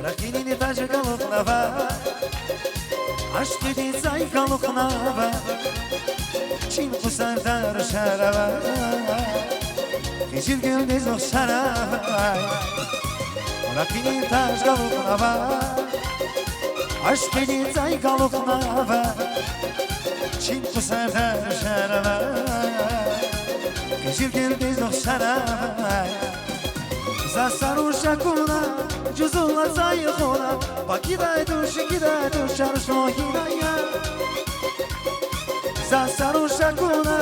Ракъинин этажи галукьнава, Ашкъидин цӀай галукьнава, чин къусарда рушар авай, къизилгуьлдиз ухшар авай, ракъини таж галукьнава. Ашкъидин цӀай галукьнава, чин къусарда рушар авай, къизилгуьлдиз ухшар авай. За са руш акуна, жузуна цӀай хуна, пакидай туш, шикидай туш, чаршон гьинай я. За са руш акуна,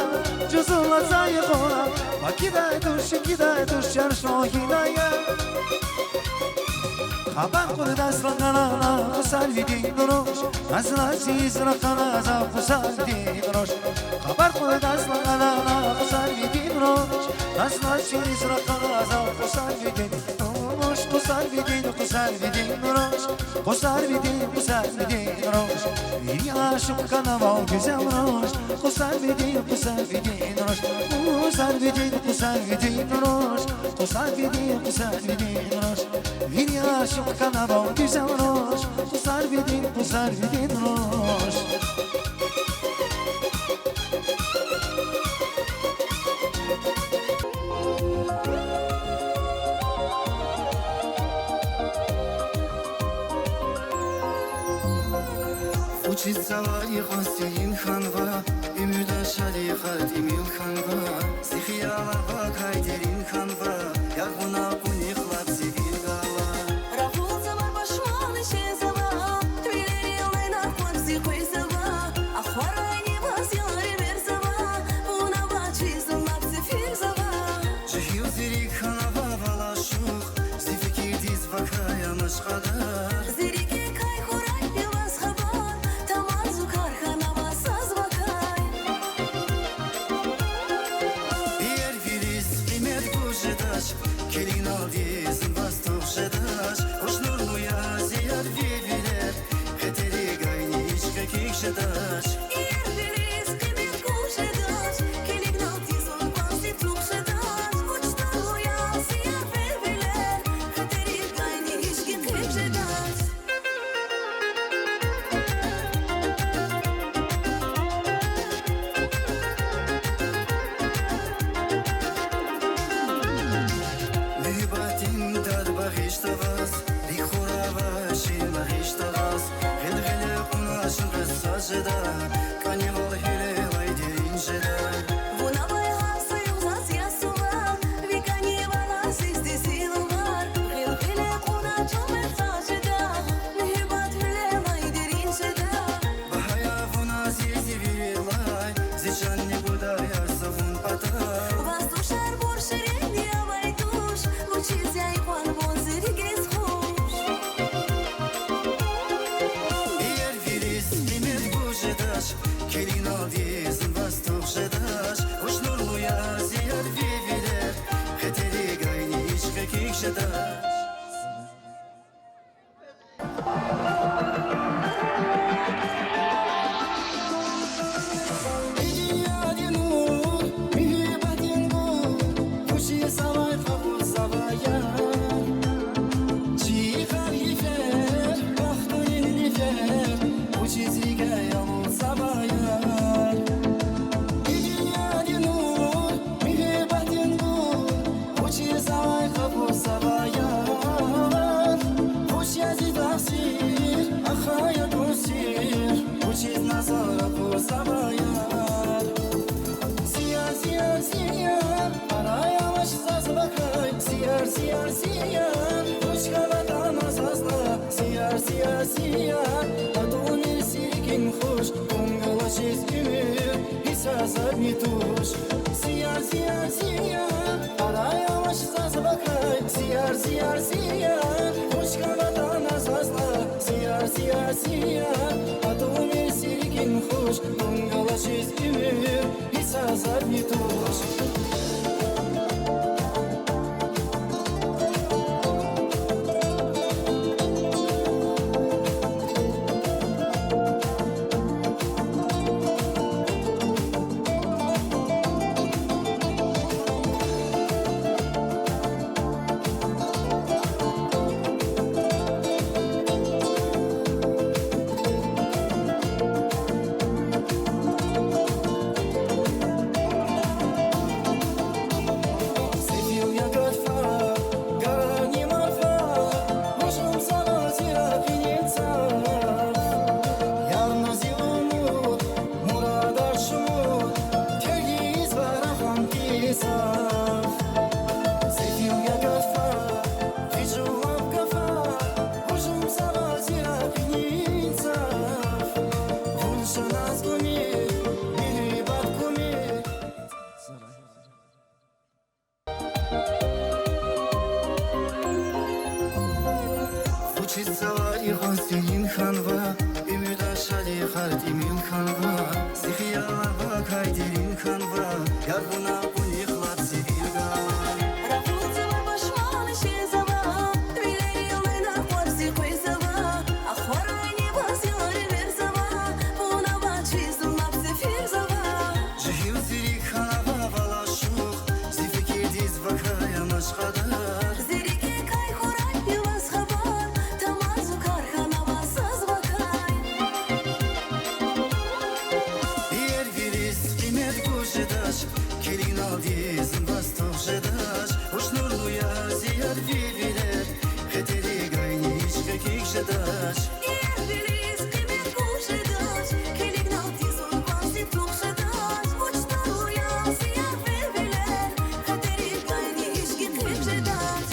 жузуна цӀай хуна, пакидай туш, шикидай туш, чаршон гьинай я. Хабар кьурдай лагьана на, Хъусарвидин руш, назлачиз рахана за Хъусарвидин руш. Хабар кьурдай лагьана на, Хъусарвидин руш, назлачиз рахана за Хъусарвидин руш, Хъусарвидин, Хъусарвидин руш, Хъусарвидин, Хъусарвидин руш. Вири ашукь хьанвай гуьзел руш, Хъусарвидин, Хъусарвидин руш, Хъусарвидин, Хъусарвидин руш, Хъусарвидин, Хъусарвидин руш. Вири ашукь хьанвай гуьзел руш, Хъусарвидин, Хъусарвидин руш. Вучиз завай йикъан серин хьанва, уьмуьрда шадвилихъ тӀимил хьанва, зи хиял авахьай дерин хьанва, яргъуна кьунихъ лап зи вил гала. Рагъул завай пашман жезава, вилерилай накъвар зи къвезава, ахварай нимаз яр эверзава, вун авачиз лап сеферзава. Жегьил зи рикӀ хьанва вал ашукь, зи фикирдиз вакай ам ашкъадар. Зи рикӀикай хьурай я ваз хабар, таман зун кар хьанва заз вакай. Иер вилиз къимет гуз жедач, килигналди зун ваз тух жедач, къуш нурлу я зи яр ви вилер, хетерикайни гьич кьекьик жедач. Иер вилиз къимет гуз жедач, килигналди зун ваз тух жедач, къуш нурлу я зи яр ви вилер, хетерикайни гьич кьекьик жедач. Муьгьуьббатдин дад багъишда ваз, рикӀ хуравай шин багъишда ваз, гъил-гъиле кьуна чун къвез сад жеда, кӀанивал гьуьлелай дерин жеда. Вун авай гьар са югъ заз я сувар, ви кӀанивал азизди зи лувар, гъил-гъиле кьуна чун къвез сад жеда, муьгьуьббат гьуьлелай дерин жеда. Багьа я вун азиз я вирилай, зи чанни гудай ярса вун патал. Ваз тушарбур ширин я авай туш, вучиз я йикъан вун зи рикӀиз хуш? Иер вилиз къимет гуз жедач, килигналди зун ваз тух жедач, къуш нурлу я зи яр ви вилер, хетерикайни гьич кьекьик жедач. И дуьньядин нур, муьгьуьббатдин нур, вучиз завай къакъудзавай яр? Чи йикъар йифер, бахтунин нифер, вучиз рикӀе алудзавай яр? И дуьньядин нур, муьгьуьббатдин нур, вучиз завай къакъудзавай яр? Вуч я зи тахсир, ахъая кӀус сир, вучиз назар акъудзавай яр? Зи яр, зи яр, зи яр, пара авач заз вакай, зи яр, зи яр, зи яр, вуч хьанатӀа на заз лагь, зи яр, зи яр, зи яр, атӀуз уьмуьр зи рикӀин хуш, вун галачиз уьмуьр гьич азадни туш. Зи яр, зи яр, зи яр, пара авач заз вакай, зи яр, зи яр, зи яр, вуч хьанатӀа на заз лагь, зи яр, зи яр, зи яр, атӀуз уьмуьр зи рикӀин хуш, вун галачиз уьмуьр гьич азадни туш. Имин хьанва, зи хиялар вакай дерин хьанва, яр вуна къуникь лап зи вил гала. Рахуцава пашман жезава, вилерилай накъвар зи къвезава, ахварайни ваз яр эверзава, вуна ваз чизун лап зи физава. Жегьил зи рикӀ хьанава вал ашукь, зи фикирдиз вакай амашкъадар. Зи рикӀикай хьурай ваз хабар, тамазукар хьанава заз вакай. Иер вилиз къимет гуз жедач, килигналди зун ваз тух жедач. Рушнурлу я зи яр ви вилер, хетерикайни гьич гекъиг жедач. Иер вилиз къимет гуз жедач, килигналди зун ваз тух жедач. Рушнурлу я зи яр ви вилер, хетерикайни гьич гекъиг жедач.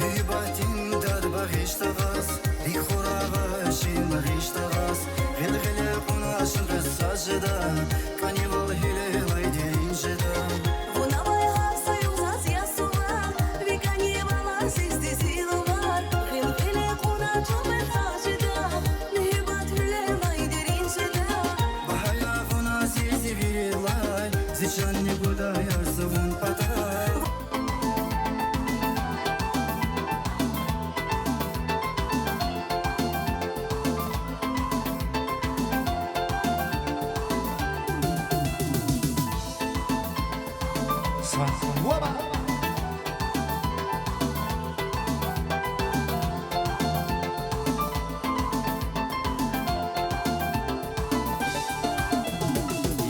Муьгьуьббатдин дад багъишда ваз, рикӀ хуравай шин багъишда ваз, гъил-гъиле кьуна шин къвез сад жеда, кӀанивал гьуьлелай дерин жеда. Вуна авай гьар са югъ заз ясуна, ви кӀанивал азизди зи лувар, гъил-гъиле кьуна чун къвез сад жеда, муьгьуьббат гьуьлелай дерин жеда. Багьа я вун азиз вирилай, зи чанни гуда ярзавун патал. Свадьба.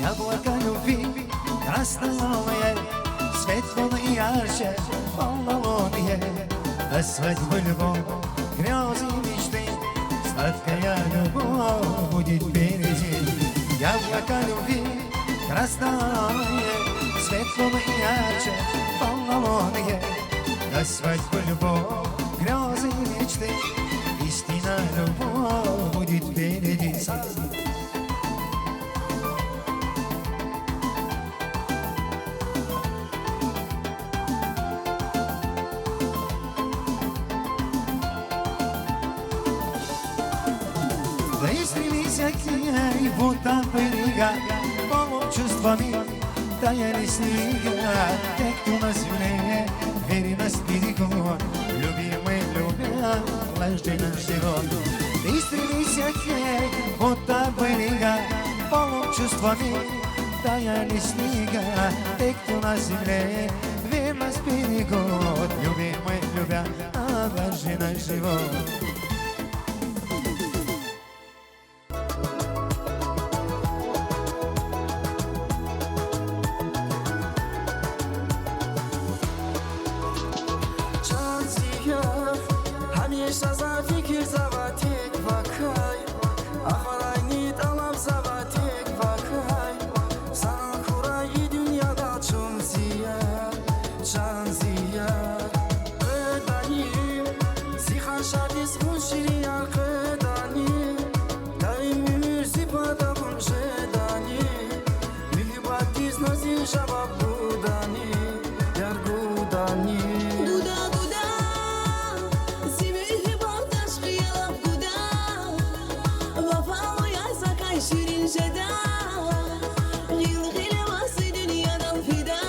Яблоко любви красноалое, светло и ярче полнолуние. До свадьбы любовь, грёзы, мечты, сладкая любовь будет впереди. Яблоко любви красноалое, светло и ярче полнолуние. До свадьбы любовь, грёзы, мечты, истинная любовь будет впереди. Да истребится к ней, будто бы река, полон чувствами таяли снега. Текут на земле, верность берегут, любимый, любя, ложь для нас живёт. Ты стремись к ней, будто бы река, полон чувствами таяли снега. Текут на земле, верность берегут, любимый, любя, ложь для нас живёт. Чан зи яр, гьамиша за фикирзава тек вакай, ахварайни тӀалабзава тек вакай, санал хьурай и дуьньядал чун зи яр. Чан зи яр, къведани, зи ханшадиз вун ширин яр къведани, даим уьмуьр зи патав вун жедани, муьгьуьббатдиз назик жаваб гудани, яр гудани. Гуда, гуда, зи муьгьуьббат ашкъи ялав гуда, вафалу яр закай ширин жеда. Гъил-гъиле ваз зи дуьньядал фида,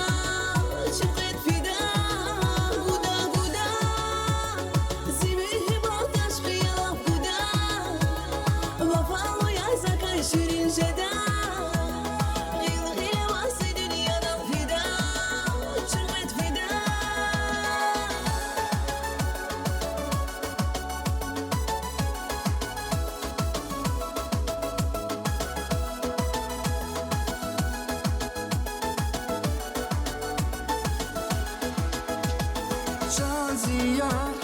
чун кьвед фида. Гуда, гуда, зи муьгьуьббат ашкъи ялав гуда, вафалу яр закай ширин жеда. Гъил-гъиле ваз зи дуьньядал фида, чун кьвед фида. Чан зи яр,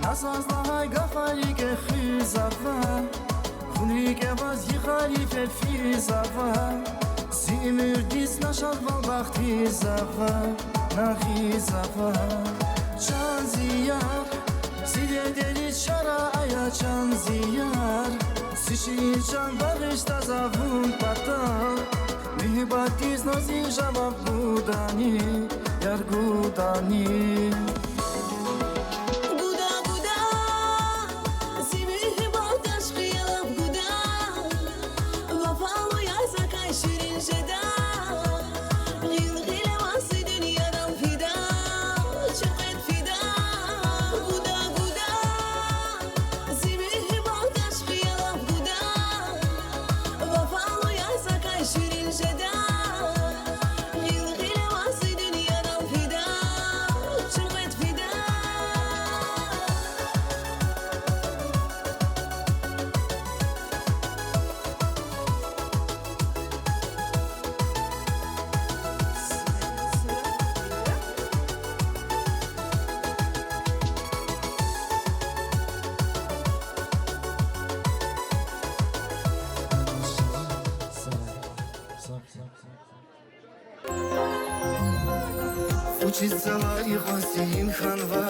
на заз лагьай гафар рикӀе хуьзава, вун рикӀе аваз йикъар йифер физава, зи уьмуьрдиз на шадвал бахт ийизава, на гъизава. Чан зи яр, зи дердериз чара ая, чан зи яр, зи ширин чан багъишда за вун патал, муьгьуьббатдиз назик жаваб гуда. Гуда, гуда, зи муьгьуьббат ашкъи ялав гуда. Вафалу яр закай ширин жеда. Гъил-гъил аваз зи дуьньядал фида, чуьнкъет фида. Гуда, гуда, зи муьгьуьббат ашкъи ялав гуда. Вафалу яр закай ширин жеда. Гъил-гъил аваз зи дуьньядал фида, чуьнкъет фида. Вучиз цаварикъваз тӀимил хьанва,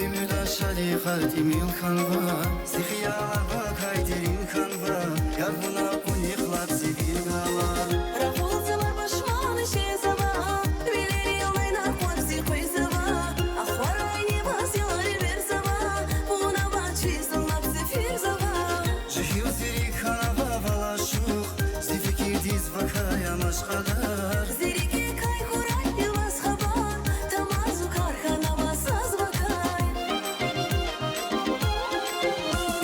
уьмуьрда шадихъай тӀимил хьанва, зи хиялар вакай дерин хьанва, яр вуна къуник лап зи вил гала. Рахул цавар пашман жезава, вилерилай накъвар зи къвезава, ахварай нимаз яр эверзава, вуна вад чизан лап сефилзава. Жегьил зи рикӀ хьанва вал ашукь, зи фикирдиз вакай ам ашкъадар. Зи рикӀикай хьурай ваз хабар, тамазукар хьанва заз вакай.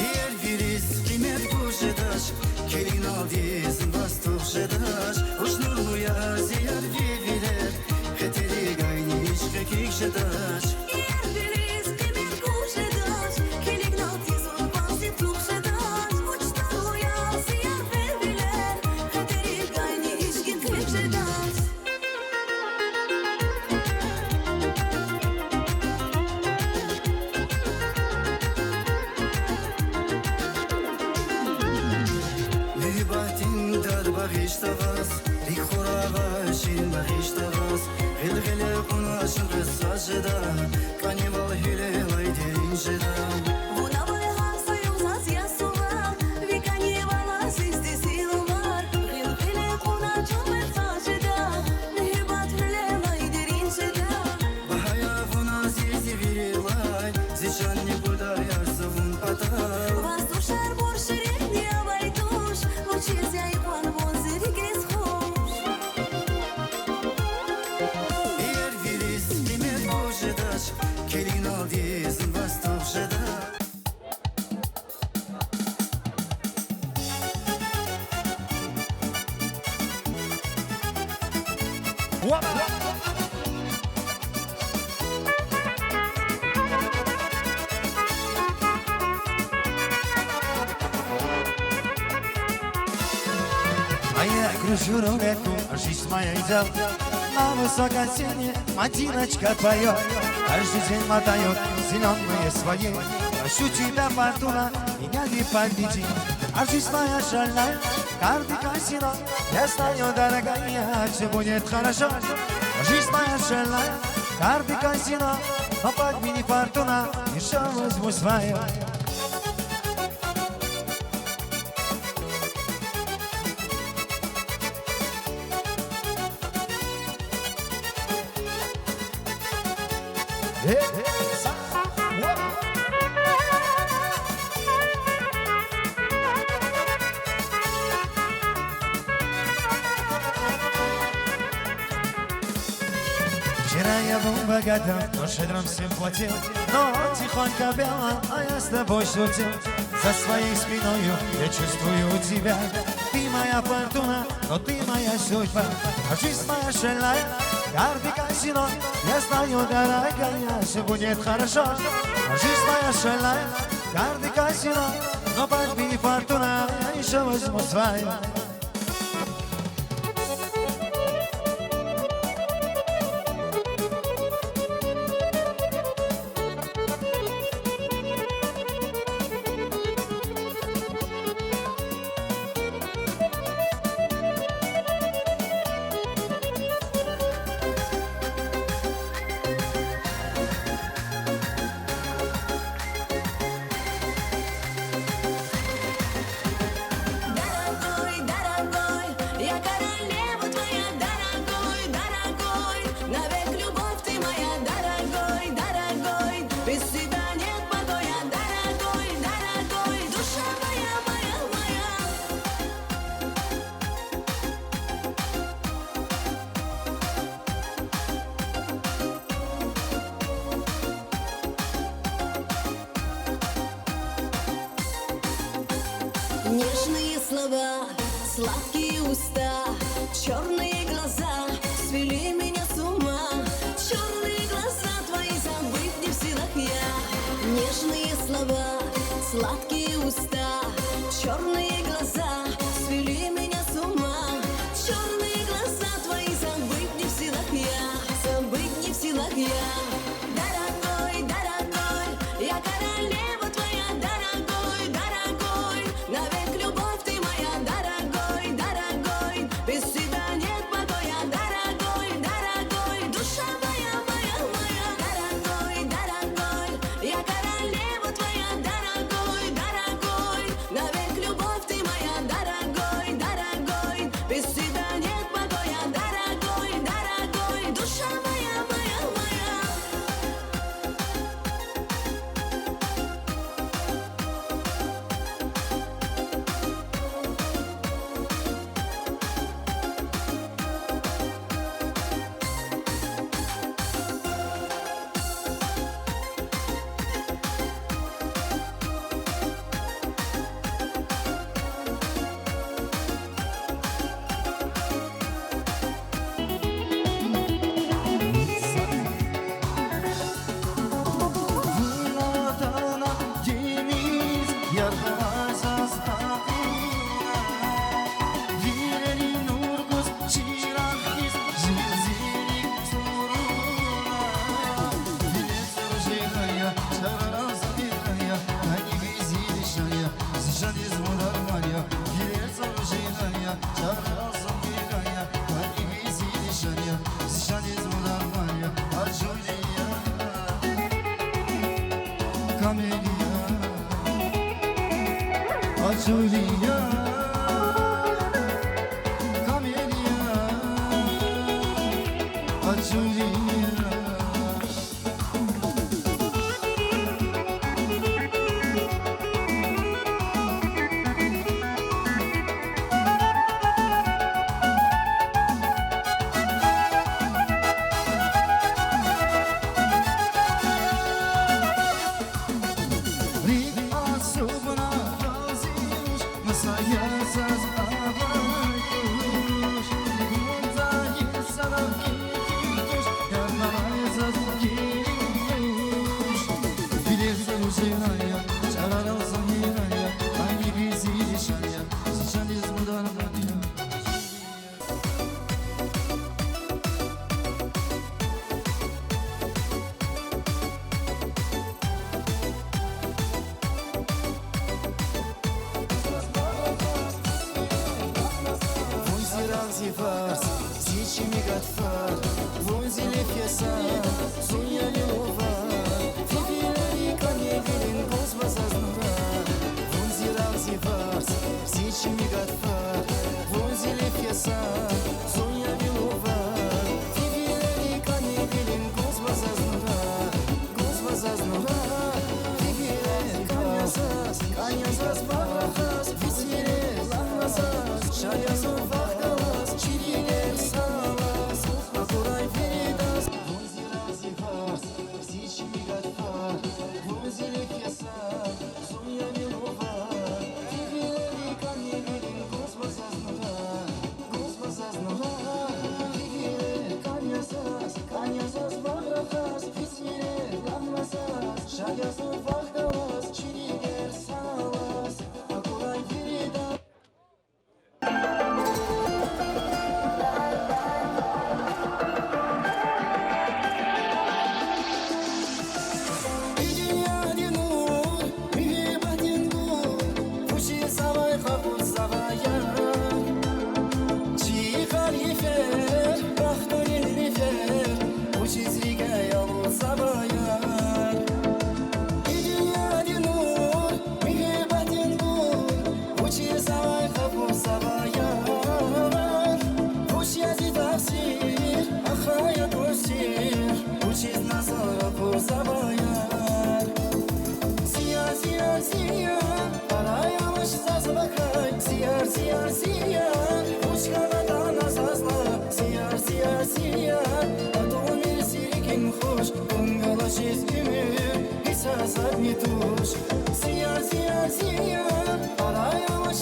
Иервилиз къимет гуз жедач, килигналди зун ваз тух жедач. Рушнурлу я зи ярвивилер, хетерикайни ишкъ экӀик жедач. Иервилиз къимет гуз жедач, килигналди зун ваз тух жедач. Рушнурлу я зи ярвивилер, хетерикайни ишкъ экӀик жедач. Муьгьуьббатдин дар багъишда ваз, рикӀ хуравай шин багъишда ваз, гъил-гъиле кьуна шин къвез сад жеда, кӀанивал гьуьлелай дерин жеда. Вуна авай гьар са югъ заз я сувар, ви кӀанивал азизди зи лувар, гъил-гъиле кьуна чун къвез сад жеда, муьгьуьббат гьуьлелай дерин жеда. Багьа я вун азиз я вирилай, зи чанни гудай яр за вун патал. Ваз тушар бур ширинни авай туш, вучиз я икьван вун зи рикӀиз хуш? Иервилиз къимет гуз жедач, килигналди зун ваз тух жеда. Моя грушу рулетку, жизнь моя идёт. На высокой сцене Мадиночка поёт. Каждый день мотает зелёные свои. Прошу тебя, фортуна, меня не подведи. А жизнь моя шальная, карты, казино. Я знаю, дорогая, всё будет хорошо. А жизнь моя шальная, карты, казино. Но подведи, фортуна, ещё возьму своё. Вчера я был богатым, но щедро всем платил. Но тихонько, белая, я с тобой шутил. За своей спиною я чувствую тебя. Ты моя фортуна, но ты моя судьба. А жизнь моя шальная, карты, казино. Я знаю, дорогая, всё будет хорошо. А жизнь моя шальная, карты, казино. Но подведи, фортуна, ещё возьму своё. Нежные слова, сладкие уста, чёрные глаза свели меня с ума. Чёрные глаза твои забыть не в силах я. Нежные слова, сладкие уста, чёрные глаза свели меня с ума. Чёрные глаза твои забыть не в силах я. Забыть не в силах я. Дорогой, дорогой, я королева твоя, дорогой, дорогой. Навек любовь ты моя, дорогой, дорогой. Без тебя нет покоя, дорогой, дорогой. Душа моя, моя, моя, дорогой, дорогой. Я королева твоя, дорогой, дорогой. Навек любовь ты моя, дорогой, дорогой. Без тебя нет покоя, дорогой, дорогой. Душа моя, моя, моя. Вун атана гимиз, яргъалай заз акуна, вилерин нур гуз чирагъ хьиз, зирзирик цуруна. Вилер цӀуру жедай я, чарарал зун вири я, кӀани ви зи лишан я, зи жаниз вун дарман я. Вилер цӀуру жедай я, чарарал зун вири я, кӀани ви зи лишан я, зи жаниз вун дарман я. Аджули я, камели я, аджули я, камели я, аджули я. РикӀ асубна гьал зи руш, маса я заз авай туш, гунзайи садав килиг туш, яргъалай заз килиг туш. Вилер цӀуру жедай я, чарарал зун вири я, кӀани ви зи лишан я, зи жаниз вун дарман я. Вун зи рагъ, зи варз, зи чими гатфар, вун зи лиф я са, зун я ви лувар, ви вилерикай вилин гузва заз нурар. Вун зи рагъ, зи варз, зи чими гатфар, вун зи лиф я са, зун я ви лувар, ви вилерикай вилин гузва заз нурар, гузва заз нурар. Ви вилер кӀан я заз, кӀан я заз багъра хас, ви сирер лагьна заз, ша я зун вахъ галаз, чирвилер салаз, акурай виридаз. Вун зи рагъ, зи варз, зи чими гатфар, вун зи лиф я са, зун я ви лувар, ви вилерикай вилин гузва заз нурар, гузва заз нурар. Ви вилер кӀан я заз, кӀан я заз багъра хас, ви сирер лагьна заз, ша я зун вахъ галаз, чирвилер салаз, акурай виридаз. И дуьньядин нур, муьгьуьббатдин гур, вучиз завай къакъудзавай я? Чи йикъар йифер, бахтунин мифер, вучиз рикӀяй алудзавай я? И дуьньядин нур, муьгьуьббатдин гур, вучиз завай къакъудзавай я? Вуч я зи такьсир, ахъая кӀусир, вучиз назар акурзавай я? Зи яр, зи яр, зи яр, пара я вуч заз вакай, зи яр, зи яр, зи яр, вуч хьана тана заз лагь, зи яр, зи яр, зи яр, атӀумир зи рикӀин хуш, вун галачиз уьмуьр гьич азадни туш. Зи яр, зи яр, зи яр, пара я вуч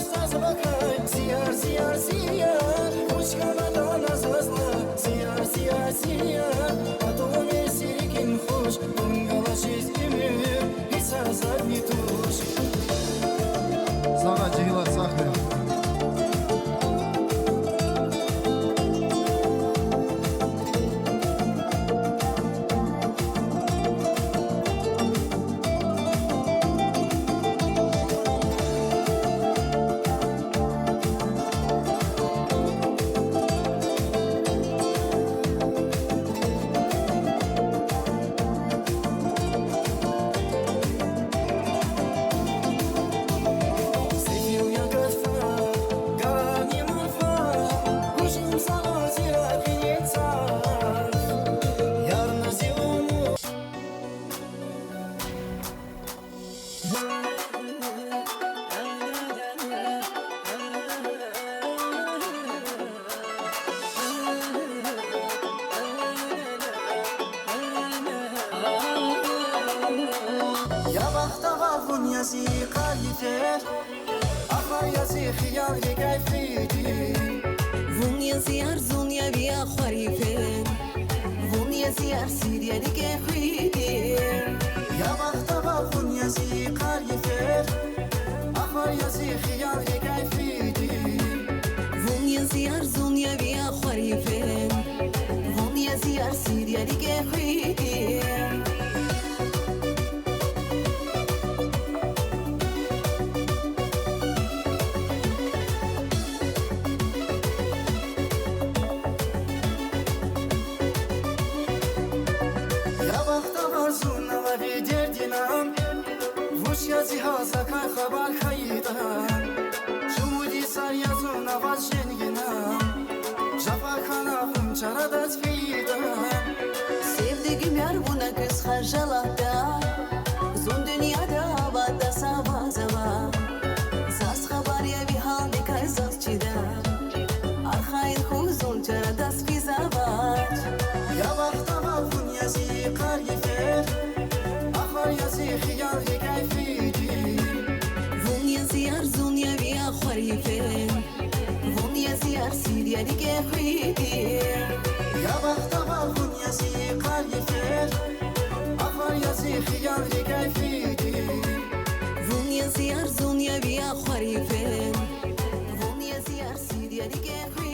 Вун я зи йикъар йифер, ахвар я зи хиялрикай фиди. Вун я зи арзун я ви ахвар йифер, вун я зи арсир я рикӀе хуьди. Я бахтавар, вун я зи йикъар йифер, ахвар я зи хиялрикай фиди. Вун я зи арзун я ви ахвар йифер, вун я зи арсир я рикӀе хуьди. Я бахтавар, зун ава ви дердинан, вуч я зи гьал, закай хабар хьайитӀа. Шумуд йисар я зун аваз женгина, жафа хьана вун чарадаз фейитӀа. Севдигим яр, вуна квез хажалатда, зун дуьньяда аватӀа са ваз ава. Заз хабар я ви гьалдикай, заз чида, архайин хьуй, зун чарадаз физвач. Я бахтавар, вун я зи йикъар йифер, ахвар я зи хиялрикай фиди. Вун я зи арзун я ви ахвар йифер, вун я зи арсир я рикӀе хуьди. Я бахтавар, вун я зи йикъар йифер, ахвар я зи хиялрикай фиди. Вун я зи арзун я ви ахвар йифер, вун я зи арсир я рикӀе хуьди.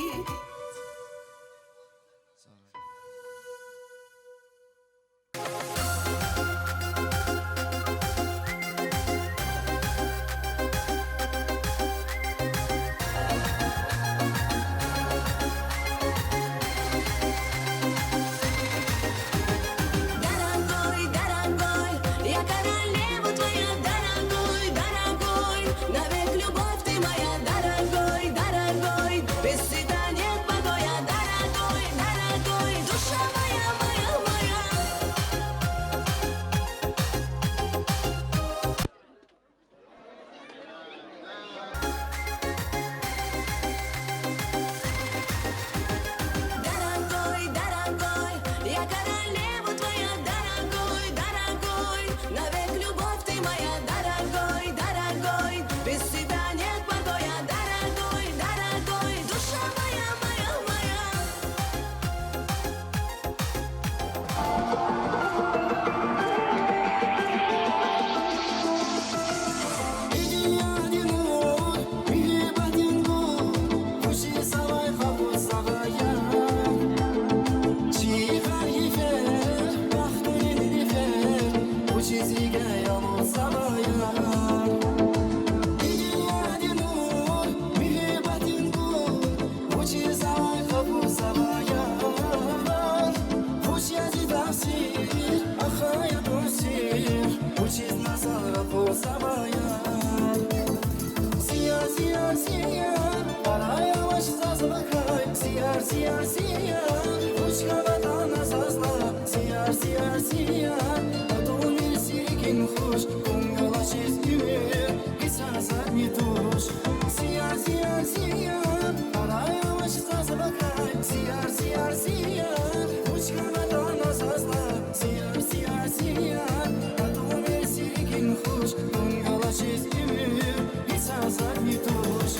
Дорогой, дорогой, я королева твоя, дорогой, дорогой, навек любовь ты моя, дорогой, дорогой, без тебя нет покоя, дорогой, дорогой, душа моя, моя, моя. Дорогой, дорогой, я королева твоя, дорогой, дорогой, навек любовь ты моя, дорогой, дорогой, без тебя нет покоя, дорогой, дорогой, душа моя, моя, моя. И дуьньядин нур, муьгьуьббатдин гул, вучиз авай гъавурда заваяр? Чи йикъар йифер, бахтунин нифер, вучиз рикӀе ялузаваяр? И дуьньядин нур, муьгьуьббатдин гул, вучиз авай гъавурда заваяр? Вуч я зи тахсир, ахвар я тахсир, вучиз назар ракъурзаваяр? Сияр, сияр, сияр, пара авач заз вакай, сияр, сияр, сияр, вуч хьанатӀа на заз лагь, сияр, сияр, сияр, тату мир зи рикӀин хуш, кун галачиз уьмуьр, гьич сад затӀни туш. Сияр, сияр, сияр, пара авач заз вакай, сияр, сияр, сияр, вуч хьанатӀа на заз лагь, сияр, сияр, сияр, тату мир зи рикӀин хуш, кун галачиз уьмуьр, гьич сад затӀни туш.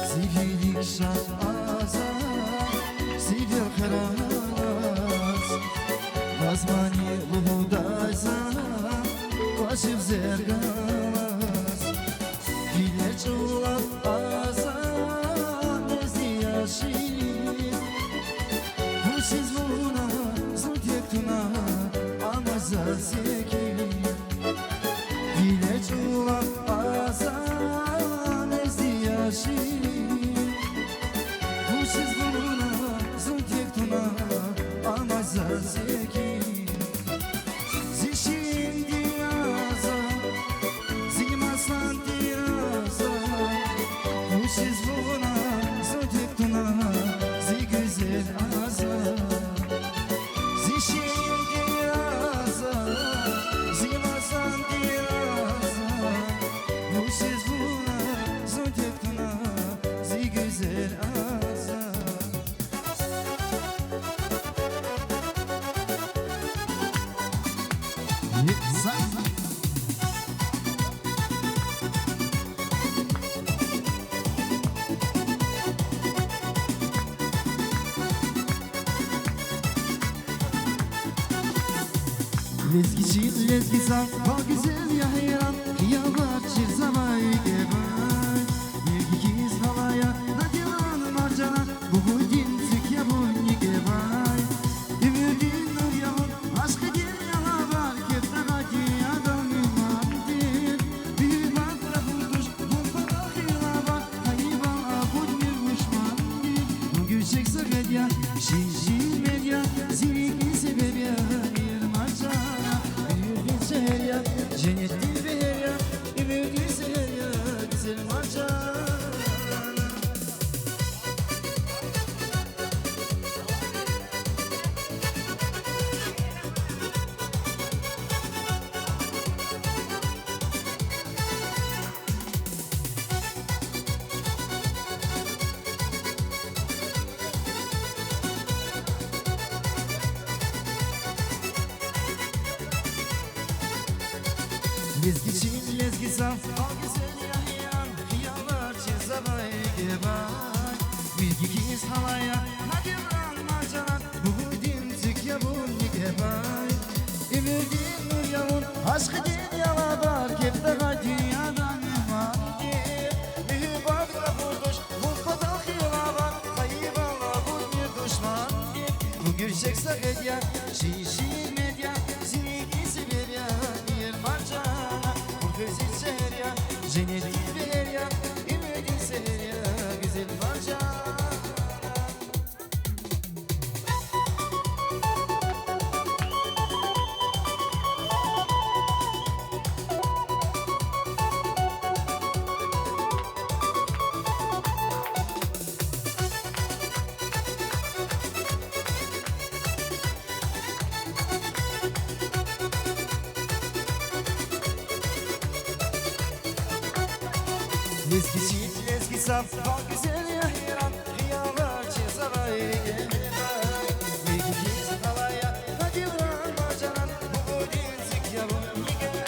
Зи вилик шад азар, зи верхраз, ваз ма Сив зергалаз, гила чӀулав аза, лезги яши. Вучиз вуна зун тек туна, амма заз еке. Гила чӀулав аза, лезги яши. Вучиз вуна зун тек туна, амма заз еке. Зи ширин дираза, зи масан дираза, вучиз вуна зун тек туна, зи гуьзел аза. Зи ширин дираза, зи масан дираза, вучиз вуна зун тек туна, зи гуьзел аза. Лезги чил, лезги сав, вал гуьзел я, гьейран, хиялар чир завай кӀевай. Мергьи хьиз гьалаяр, Надиран, Маржанар, бугъудин цуьк я вун никӀевай. Уьмуьрдин нур я вун, ашкъидин ялавар, кеф тагъай дуьньядал муьгьман тир. Муьгьуьббат рахун туш, вун патал хилавар, хайи вал акъудмир душман тир. Вун гуьрчег сегьед я, шин-шин мед я, зи рикӀин себеб я, гьейран, Маржанар. Муьгьуьрдин шегьер я, женнетдин бегьер я, уьмуьрдин сегьер я, гуьзел Маржанар. Лезги чил, лезги сав, вал гуьзел я, гьейран, хиялар чир завай кӀевай. Мергьи хьиз гьалаяр, Надиран, Маржанар, бугъудин цуьк я вун никӀевай. Уьмуьрдин нур я вун, ашкъидин ялавар, кеф тагъай дуьньядал муьгьман тир. Муьгьуьббат рахун туш, вун патал хилавар, хайи вал акъудмир душман тир. Вун гуьрчег сегьед я, шин-шин мед я, зи рикӀин себеб я, гьейран, Маржанар. Вун ферзин шегьер я, женнетдин бегьер я, уьмуьрдин сегьер я, гуьзел Маржанар. Лезги чил, лезги сав, вал гуьзел я, гьейран, хиялар чир завай кӀевай. Мергьи хьиз гьалаяр, Надиран, Маржанар, бугъудин цуьк я вун никӀевай.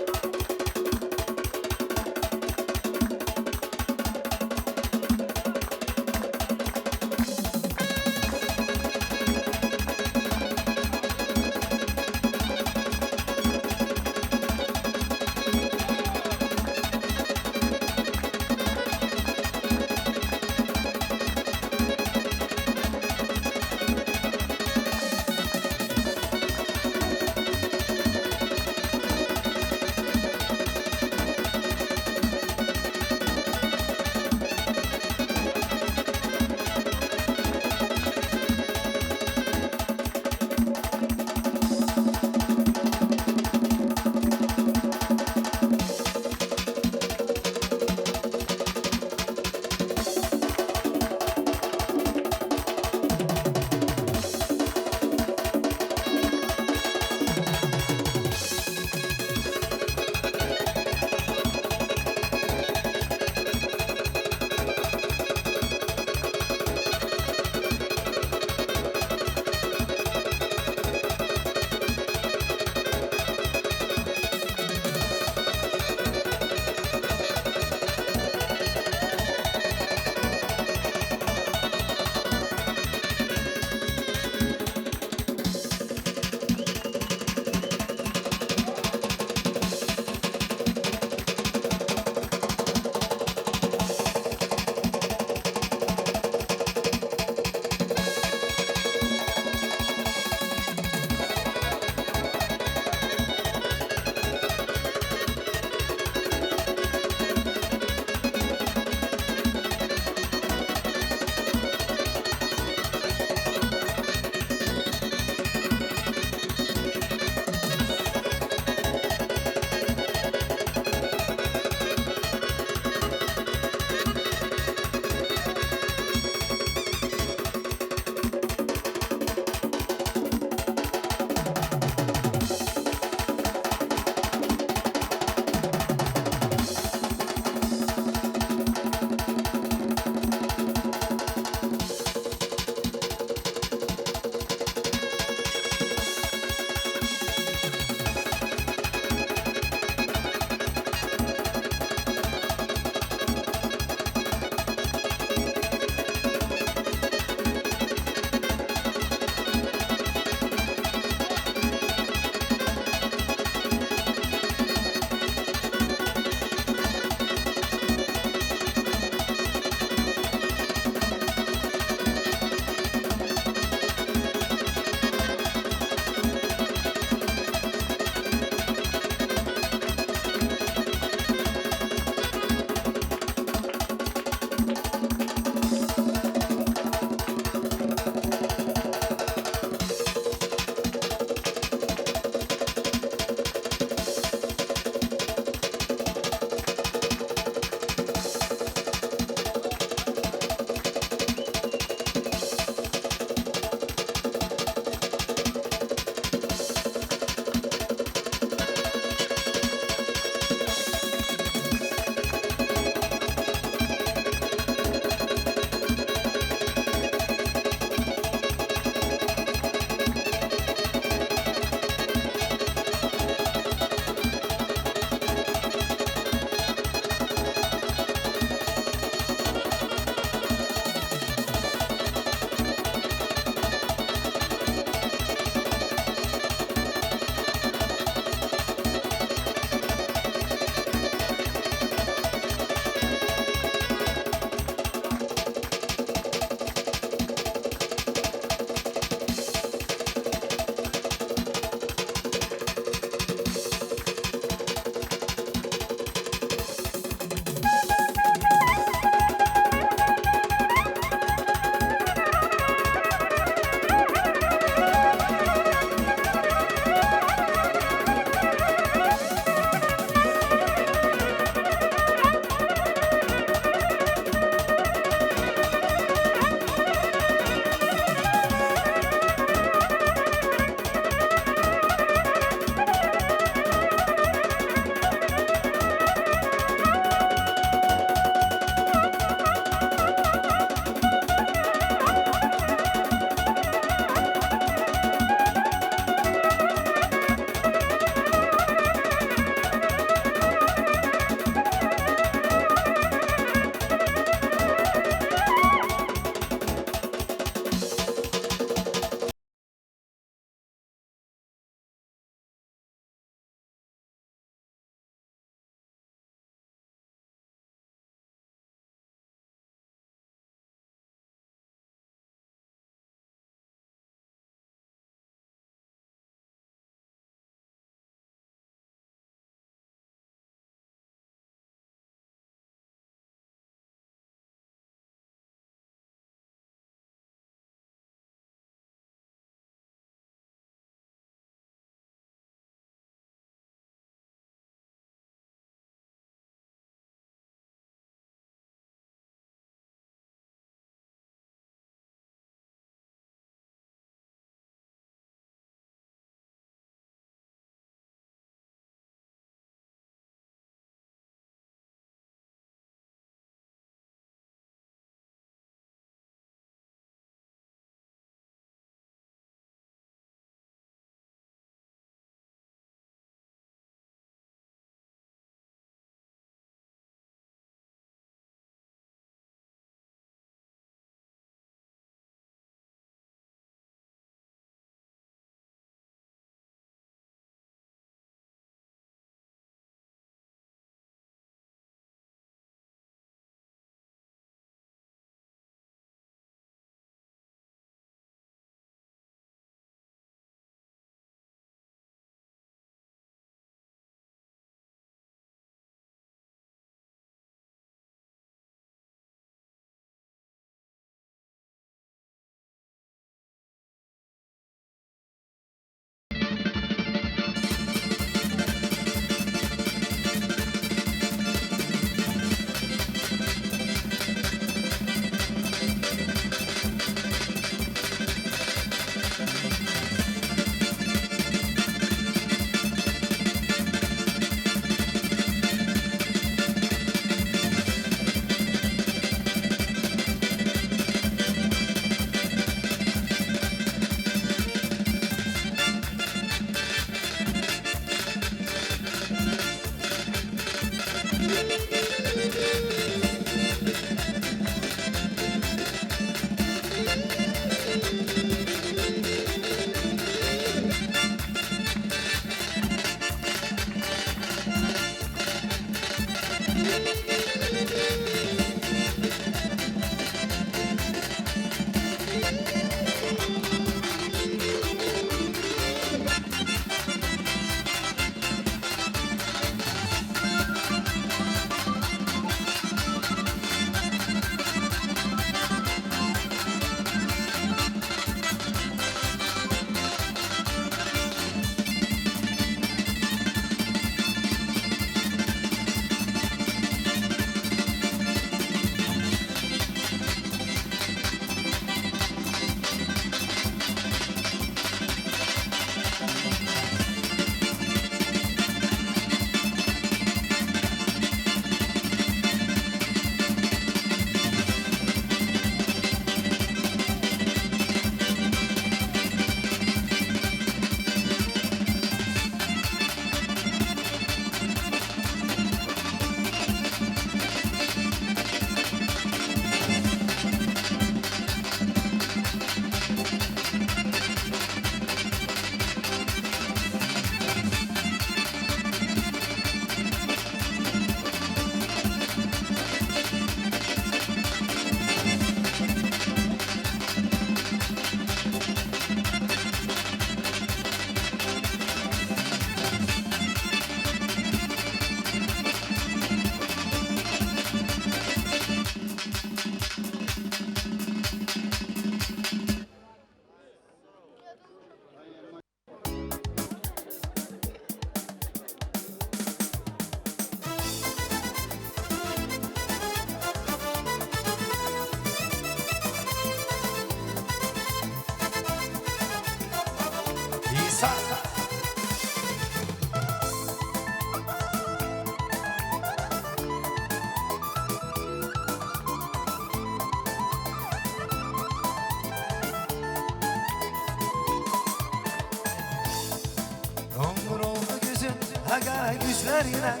Умур олду гуьзел, агара гуьзлеринен,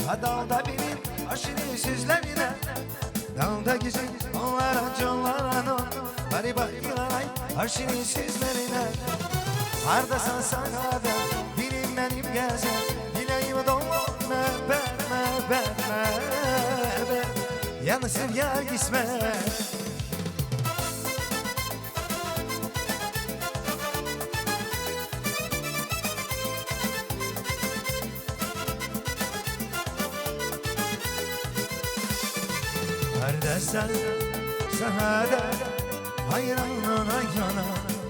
адалда бирин аширин суьзлеринен. Далда гуьзел, авара жанларана, бари бахтиярай аширин суьзлеринен. Гьардасан сагъ ада, биним меним гезел, дилейим давам, мегьбет, мегьбет, мегьбет, я насип, я кьисмет. Гьардасан сагъ ада, гьайран, гьайран,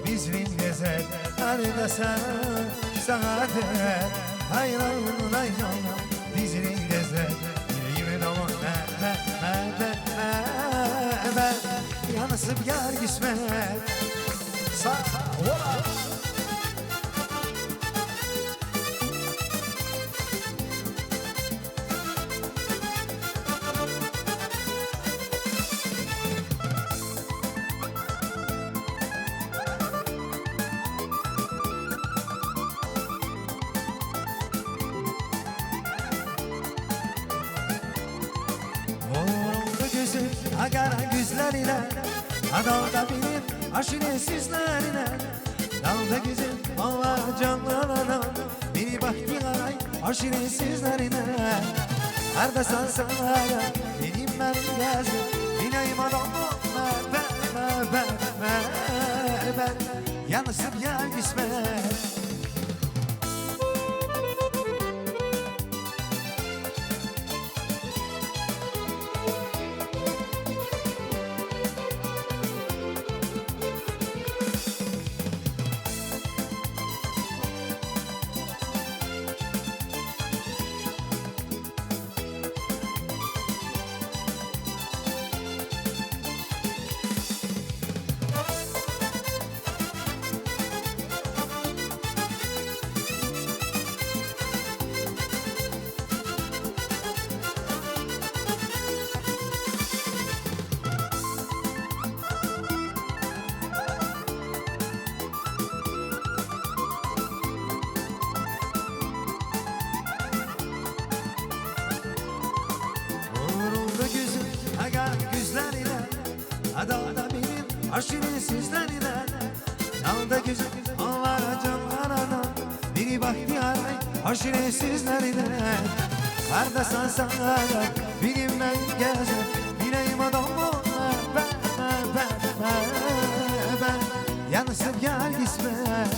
бизрин лезет. Гьардасан сагъ ада, гьайран, гьайран, бизрин лезет. Дилейим давам, мегьбет, мегьбет, мегьбет, я насип, я кьисмет. Сагъ ва Умур олду гуьзел, агара гуьзлеринен, адалда бирин аширин суьзлеринен. Далда гуьзел, авара жанларана, бери бахтиярай аширин суьзлеринен. Гьардасан сагъ ада, биним меним гезел, дилейим давам, мегьбет, мегьбет, мегьбет, я насип, я кьисмет. Аширин сизлеринен, алда гуьзел алара, жанларана, бири бахтияр ай, аширин сизлеринен. Гьардасан сагъара, биним мен гезер, билейим адаму, бе, бе, бе, бе, бе, янсив яр кисмет.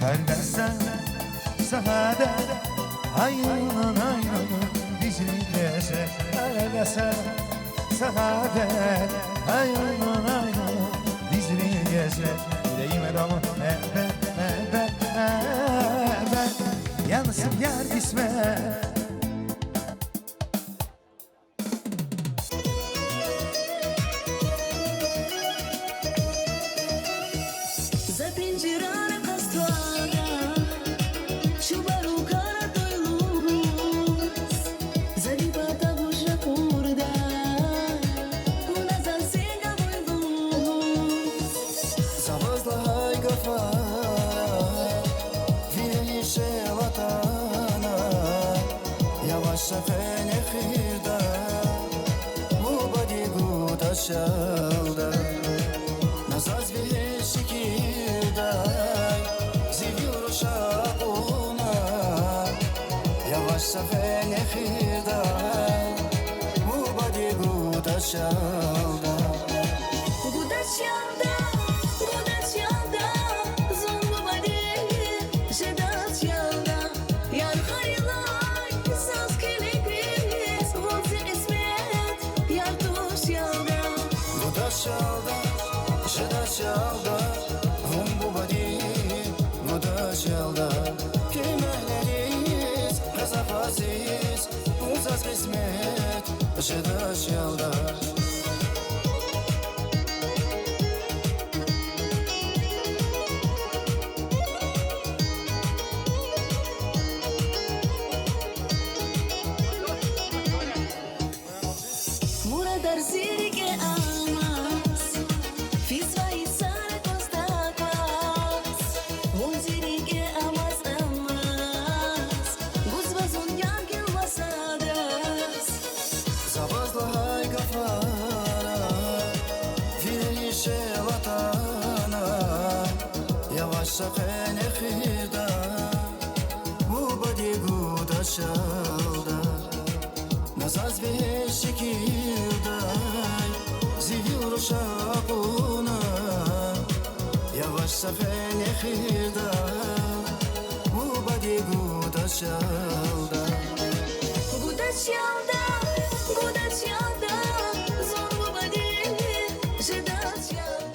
Гьардасан сагъара, айнан, айнан, бизин гезер, гьардасан сагъара, айнан, айнан, бизин гезер, билейим адаму, бе, бе, бе, бе, бе, бе, янсив яр кисмет. За пенжерара къаствара, чубарукар атуй лугьуз, за ви патав вуж ракъурда, вуна заз сенг авуй лугьуз. За ваз лагьай гафар вири шел атана, яваш са фена эхирда, бубади гудаз чалда. На заз вегьез шикилдай, зи вил руш акьуна, яваш са фена эхирда, бубади гудаз чалда. Гудаз чалда, гудаз чалда, зун бубади жедаз чалда. Яргъайла заз килигиз, вун зи кьисмет яр туш чалда. Гудаз чалда, жедаз чалда, вун бубади гудаз чалда. Кимел ийиз, къазахъ азиз, вун заз кьисмет жедаз чалда. Мурадар зи рикӀе амаз, физва йисара кваз такваз, вун зи рикӀе амаз-амаз, гузва зун яр гила масадаз. За ваз лагьай гафар вири шел атана, яваш са фена эхирда, бубади гудаз чалда. На заз вегьез шикилдай, зи вил руш акьуна, яваш са фена эхирда, бубади гудаз чалда. Гудаз чалда, гудаз чалда, зун бубади жедаз чалда.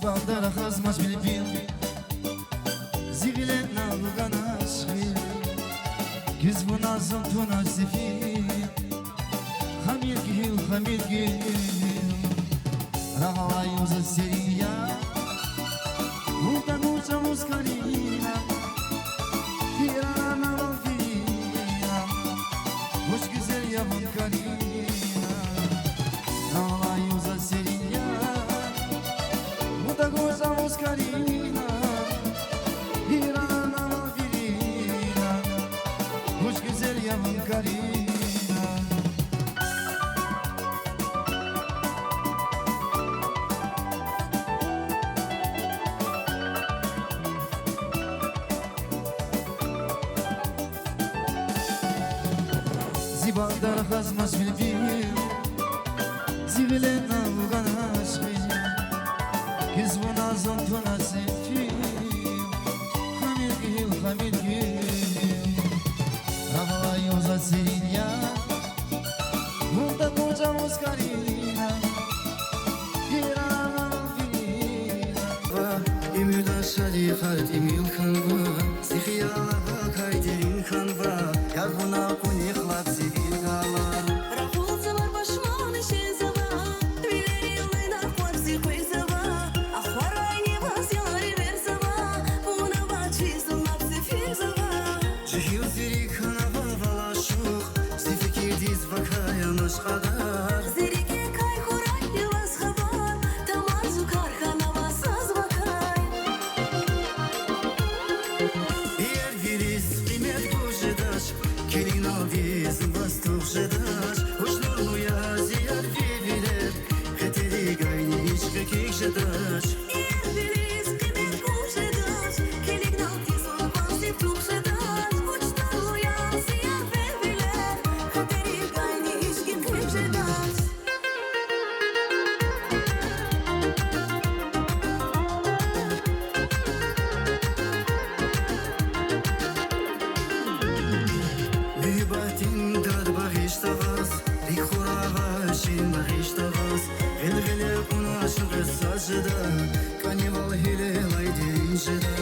Алда рахазмач билбил, зи гъиле на лугана шгьил, куьз вуна зун туна сефил, хамир гуьгьуьл, хамир гуьгьуьл. Рагъ алай юза серин я, вун тагуз чӀавуз Карина, гьирана вал фирина, вуч гуьзел я вун, Карина. Рагъ алай юза серин я, вун тагуз чӀавуз Карина, гьирана вал фирина, вуч гуьзел я вун, Карина. Зи багъда рахазмач билбил, зи гъиле на лугана шгьил, куьз вуна зун туна сефил, хамир гуьгьуьл, хамир гуьгьуьл. Рагъ алай юза серин я, вун тагуз чӀавуз Карина, гьирана вал фирина. Ва уьмуьрда шадихъар тӀимил хьанва, зи хиялар вакай дерин хьанва, яр вуна къуник лап зи вил гала. Рагъ алай юза пашман жезава, вилерин лайнар кьван зи къвезава, ахварай ниваз яр эверзава, вуна вачиз лап сефилзава. Жегьил зи рикӀ хьанава вал ашукь, зи фикирдиз вакай машкъадар. Зи рикӀикай хьурай я ваз хабар, тамар зукар хьанава заз вакай. Иервилиз къимет гуз жедач, килигналди зун ваз тух жедач, вуч нурлу я зи ярвилер, хетерикайни ишкъи кик жедач. Иервилиз къимет гуз жедач, килигналди зун ваз тух жедач, вуч нурлу я зи ярвилер, хетерикайни ишкъи кик жедач. Муьгьуьббатдин дад багъишда ваз, рикӀ хуравай шин багъишда ваз, гъил-гъиле кьуна шугъуьр саз жеда, кӀанивал гьуьлелай дерин жеда.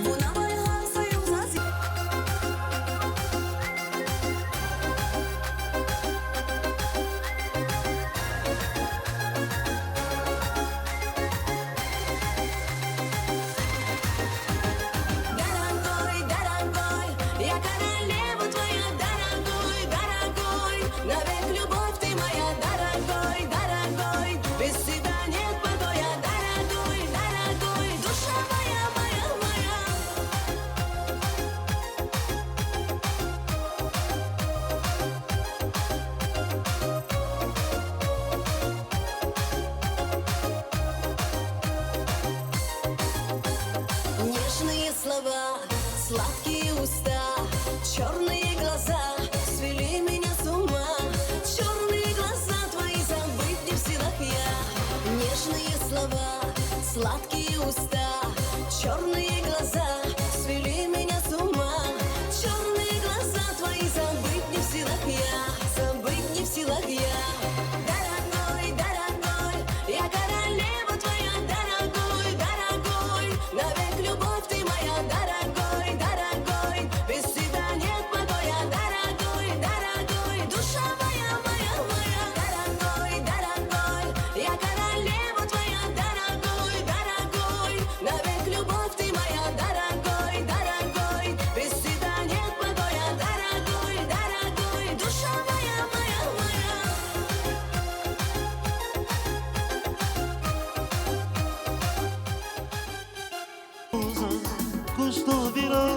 Вуна вай гьар са югъ заз Нежные слова, сладкие уста, чёрные глаза свели меня с ума. Чёрные глаза твои забыть не в силах я. Нежные слова, сладкие уста, чёрные глаза свели меня с ума. Чёрные глаза твои забыть не в силах я, забыть не в силах я. Дорогой, дорогой, я королева твоя, дорогой, дорогой, навек любовь ты моя, дорогой, дорогой, без тебя нет покоя, дорогой, дорогой, душа моя, моя, моя, дорогой, дорогой, я королева твоя, дорогой, дорогой, навек любовь ты моя, дорогой, дорогой, без тебя нет покоя, дорогой, дорогой, душа моя, моя, моя. Куста вири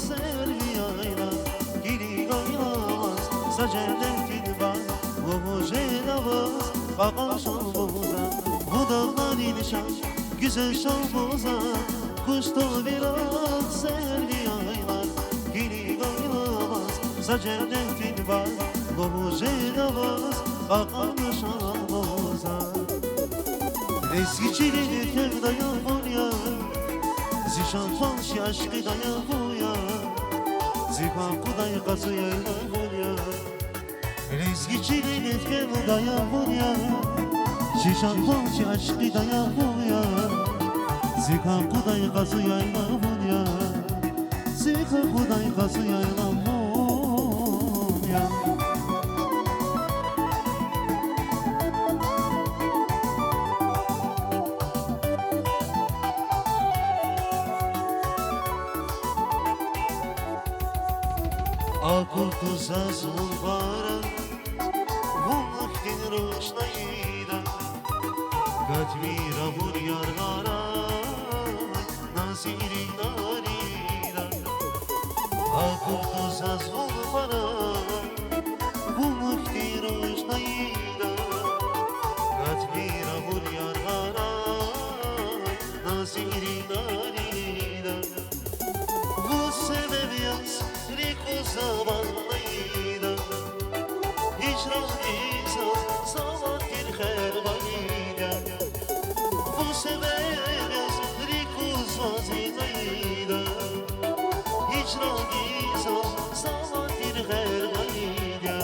сервияйла, гилигайла ваз, са женнетдин баз, лугьуз жеда ваз, кьакьан Шалбуза, вун дагъларин шаз, гуьзел Шалбуза, куста вири сервияйла, гилигайла ваз, са женнетдин баз, лугьуз жеда ваз, кьакьан Шалбуза. Лезги чилин эфел даягъ вун я, зи шан-фан чи ашкъи даягъ вун я, зи къакъудай къацу яйлах вун я. Лезги чилин эфел даягъ вун я, чи шан-фан чи ашкъи даягъ вун я. Зи капудай къазу яйлам вун я, зи капудай къазу яйлам вун я. Акуртӏа заз вун пара, вун хьтин рушнайда, гатмир авур яргъарай, назирин дарида. Акуртӏа заз вун пара, вун хьтин рушнайда, гатмир авур яргъарай, назирин дарида. Вун себеб яз рикӏ кузаван ийида, гьижрандиз заз завар тир хер гайида. Вун себеб яз рикӏ кузаван ийида, гьижрандиз заз завар тир хер гайида.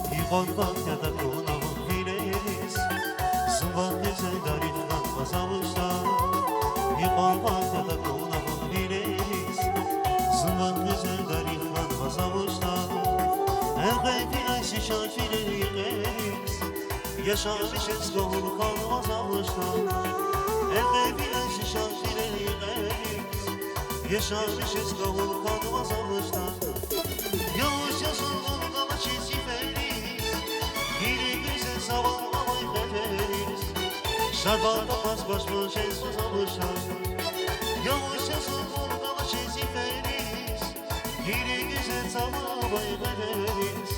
Гьикьван бахт я такуна вун вилериз, зун ваз гуьзел дарихъ хьанваз алучда. Гьикьван бахт я такуна вун вилериз, зун ваз гуьзел дарихъ хьанваз алучда. Экъечӏна зи шафирин йикъериз, яшамишиз кавун хьанваз алучда. Экъечӏна зи шафирин йикъериз, яшамишиз кавун хьанваз алучда. Явуш я зун вун галачиз йифериз, гьирик гуьзел завай авай къефериз, шадвал паз башмачиз ваз алучда. Явуш я зун вун галачиз йифериз, гьирик гуьзел завай авай къефериз.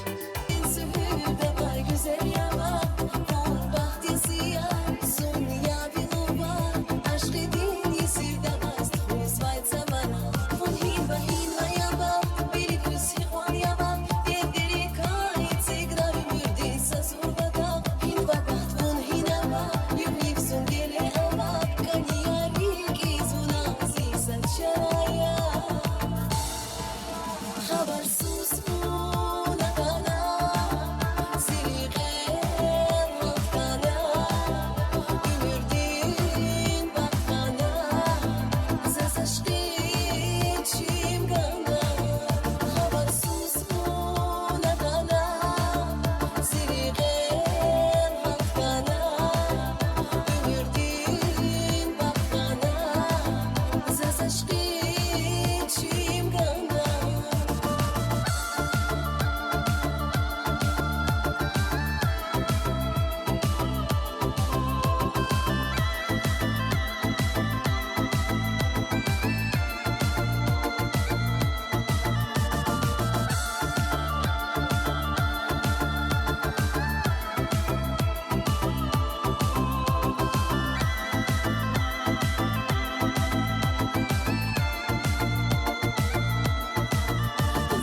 Суьгьуьрдавай гуьзел ява, вун бахтин сия, зун я вилуба, ашкъидин есирда ваз тухузвай цава. Вун гьинва, гьинва я бахт, вири дуьз гьикьван ява, дердерикай эцигна уьмуьрдин са зурба дагъ. Гьинва бахт, вун гьинава, югъ-йиф зун геле ава, кӏани я рикӏиз вуна зи са чара я. Хабарсуз вун атана, зи рикӏел вахкана, уьмуьрдин бахт хьана, заз ашкъи чим гана. Хабарсуз вун атана, зи рикӏел вахкана, уьмуьрдин бахт хьана, заз ашкъи чим гана.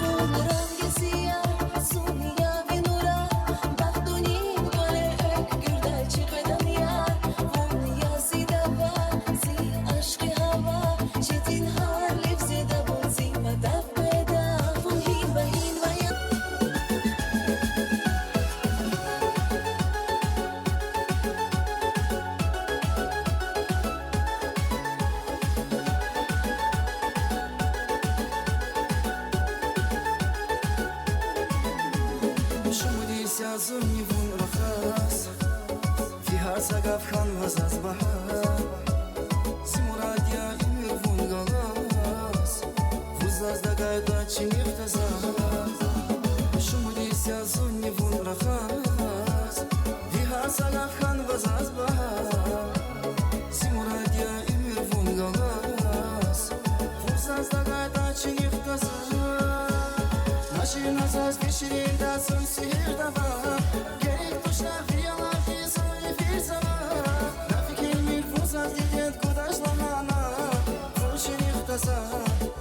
Вун ранги сия, зун я ви нура, бахтунин кӏвале экв гуьрдай чи къведан я. Вун я зи дава, зи ашкъи гьава, четин гьар легьзеда вун зи патав къведа. Вун гьинва, гьинва я. Шумуд йис я зунни вун рахаз, ви гьар са гаф хьанва заз багьа. Зи мурад я уьмуьр вун галаз, вун заз тагайтӏа чинихъ таза. Шумуд йис я зунни вун рахаз, ви гьар са гаф хьанва заз багьа. Зи мурад я уьмуьр вун галаз, вун заз тагайтӏа чинихъ таза. Машина заз ви ширинда зун сигьирда ва, герек тушна ви ялан хизан ифирзава. На фикирмир вун заз дидед гудач лагьана, вун чинихъ таза,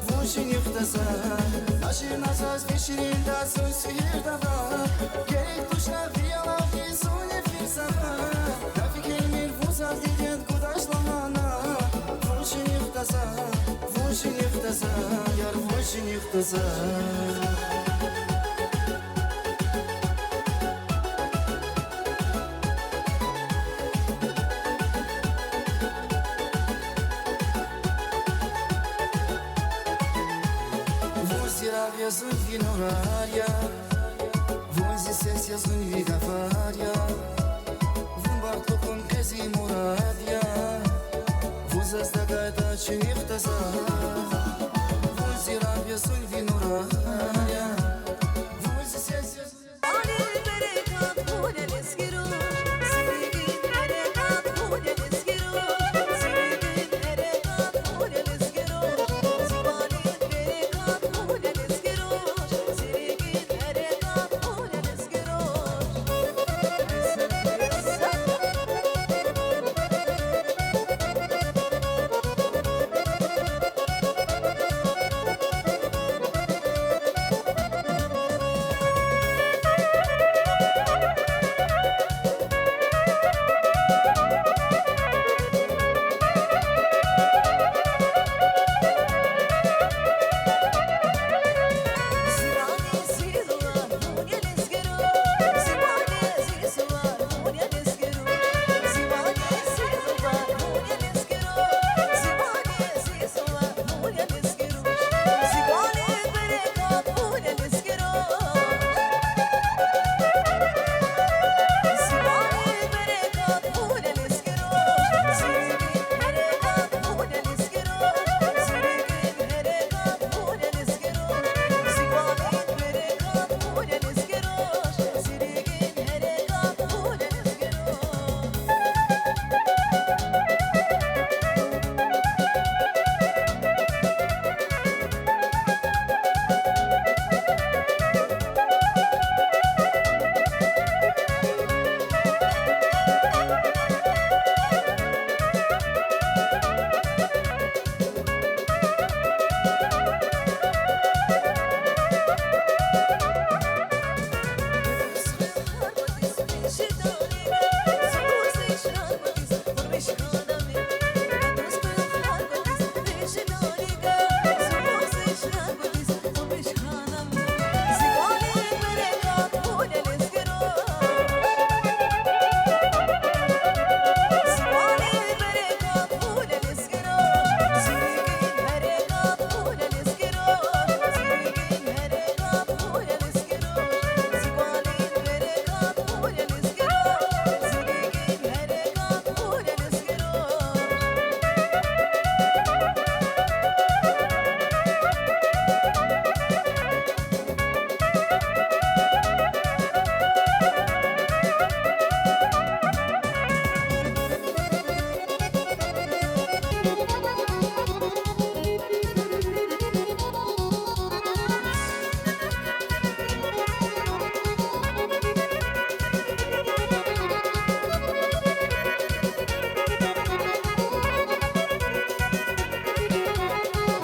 вун чинихъ таза. Шириназ ви ширин таз зун сигьирдана, герек тушна ви ялав, зун ифирзана. На фикирмир вун заз дидед гудач лагьана. Вун шинихда за, вун шинихда за, яр, вун шинихда за. Вун зи рагъ я, зун ви нурар я, вун зи сес я, зун ви гафар я, вун бахтлу хьун къе зи мурад я, вун заз тагайтӀа чинихда за. Вун зи рагъ я, зун ви нурар я, вун зи сес я, зун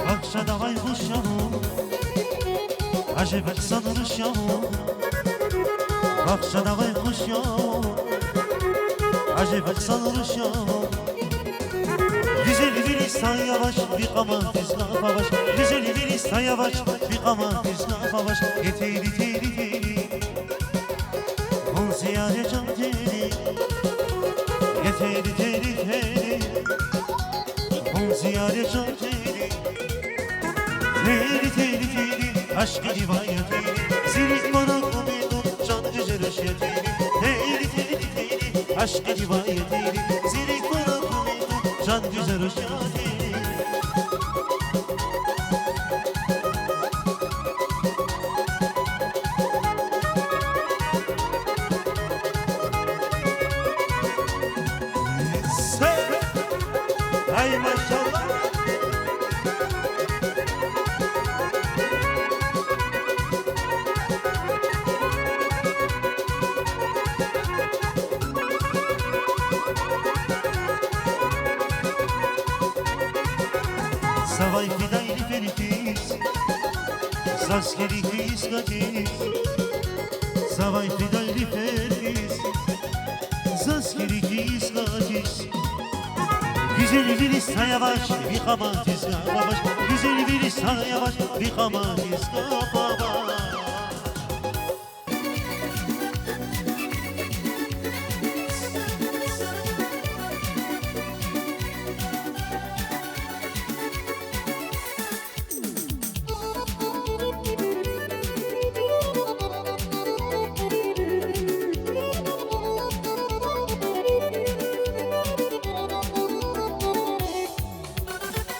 Бахшадавай хуш я вун, ажеб хъсан руш я вун. Бахшадавай хуш я вун, ажеб хъсан руш я вун. Гуьзел вири саявач, ви кьаматдиз лап авач. Гуьзел вири саявач, ви кьаматдиз лап авач. Е тери, тери, тери, вун зи яр я, жан тери. Е тери, тери, тери, вун зи яр я, жан тери. Тери, тери, тери, ашкъидин вай я тери. Зи рикӀ пара кумитӀун, жан гуьзел руш я тери. Тери, тери, тери, ашкъидин вай я тери. Зи рикӀ пара кумитӀун, жан гуьзел руш я тери. Ай, машаллагь. Завай фидай рикӀерихъ, Заз хьи рикӀиз хьатиз, завай фидай лифердиз, заз хьи рикӀиз хьатиз. Гуьзел вири са яваш, ви къаматиз гапавач, гуьзел вири са яваш, ви къаматиз гапавач.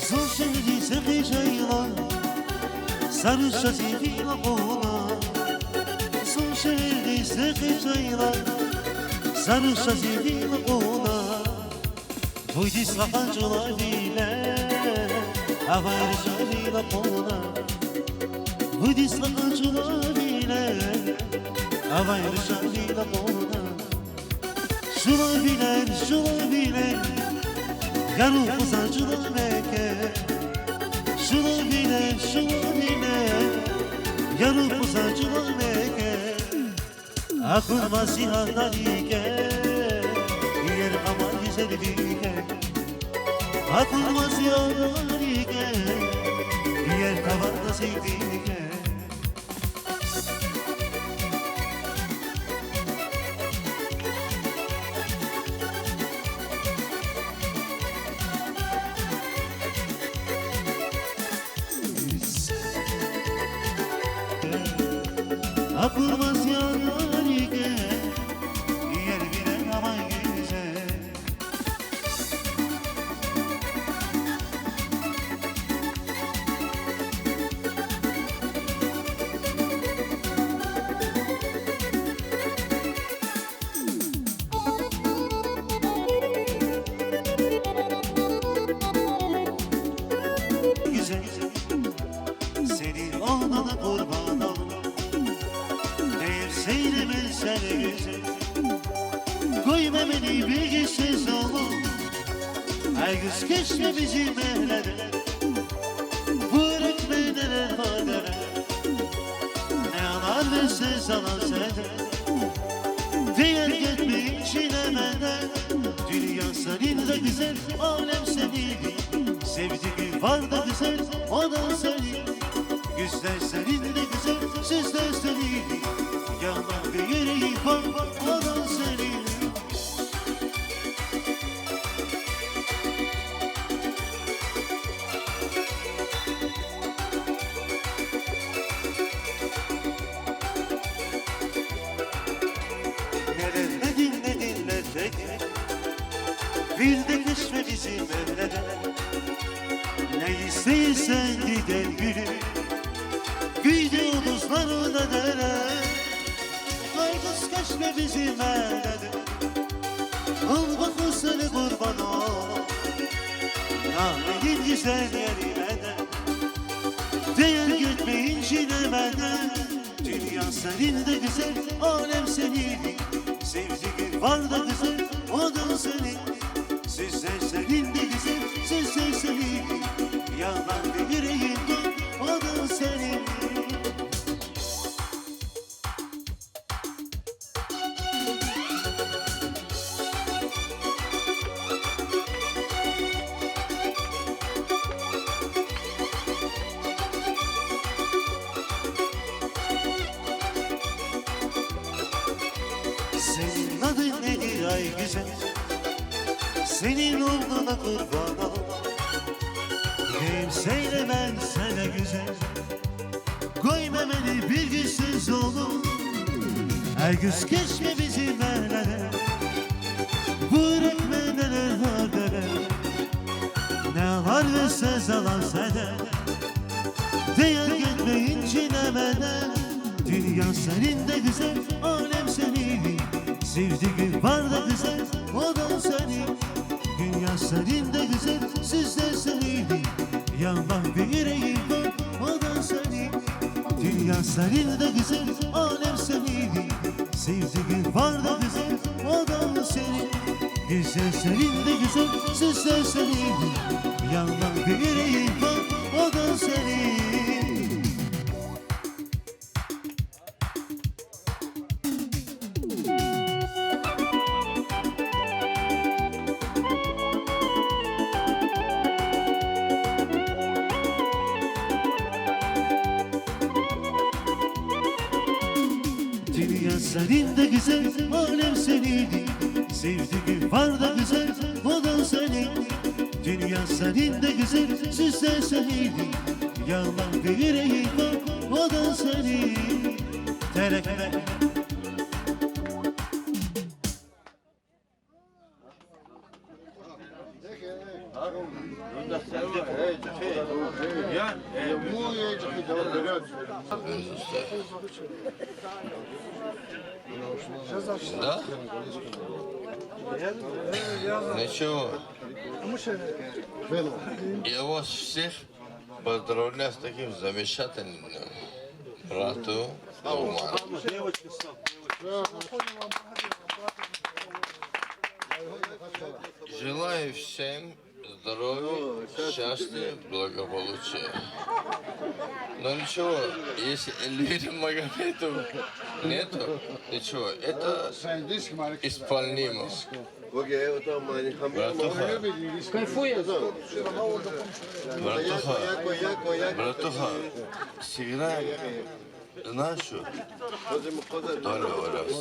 Зун шегьердиз экъечӀайла, са руш заз и вил акьуна. Зун шегьердиз экъечӀайла, са руш заз и вил акьуна. Вуйдис кьакьан чӀулавиле, авай рушан вил акьуна. Вуйдис кьакьан чӀулавиле, авай рушан вил акьуна. ЧӀулавилер, чӀулавилер, яру къуза чӀула мекер. ЧӀулавилер, чӀулавилер, яру къуза чӀула мекер. Акунмаз и гьалда рикӀе, иер къаман гьизер викӀе. Акунмаз и гьалда рикӀе, иер къаман гьизер викӀе. Акунмаз и гьалда рикӀе, иер вири авай гьизер. Гуьзел, сени алнада къурбан алур, дейир сейр мен сени, гуьзел. Гуй мемени бегишиз алур, эгуз кечме бизин мегьледе, буьрекмени регьбереде, неанар весиз алаз эде, дейер гетмей инжинемеде. Дуьнья сенинди гуьзел, алем сенинди, севдигим варда гуьзел, о да сени. Гуьзлер сенинди гуьзел, соьзлер сенинди, ягъ лагь, ви юрегим пак, о да сени. Нелер, нединлер, нединлер, нединлер, вирде кечме бизин мегьледе. Не ийиз, ийиз сен, дидед гуьлуьм, гуьйди юлдузлар, о дедере. Къайгъусуз кечме бизин мегьледе, албаху сени къурбан алур, нагьмедин гуьзел еримеде. Дейер гетмей инжинемеде. Дуьнья сенинди гуьзел, алем сенинди, севдигим варда гуьзел, о да сени. Соьзлер сенинди гуьзел, соьзлер сенинди, ягъ лагь, ви юрегим пак, о да сени. Сенин адуьньядин ай гуьзел, сенин алнуна къурбан алур, гьем сейр я мен сени, гуьзел. Къуй мемени бегишиз алур, эгуз кечме бизин мегьледе, буьрекмени регьбереде, неанар весиз алаз эде, дейер гетмей инжинемеде. Дуьнья сенинди гуьзел, алем сенинди, севдигим варда гуьзел, о да сени. Дуьнья сенинди гуьзел, соьзлер сенинди, ягъ лагь, ви юрегим пак, о да сени. Дуьнья сенинди гуьзел, алем сенинди, севдигим варда гуьзел, о да сени. Гуьзел сенинди гуьзел, соьзлер сенинди, ягъ лагь, ви юрегим пак, о да сени. Сенин де гуьзел алем сенинди, севдигим варда гуьзел, о да сени. Дуьнья сенин де гуьзел, сюсен сенинди, ялан вири рейха, о да сени. Терекме. Да? Ничего. Я вас всех поздравляю с таким замечательным днём. Брату, Умар. Желаю всем здоровья, счастья, благополучия. Но ничего, если Эльвиры Магомедовны нету, ничего, это исполнимо. Братуха. Кайфуй. Братуха. Братуха. Сыграем нашу долю в раз.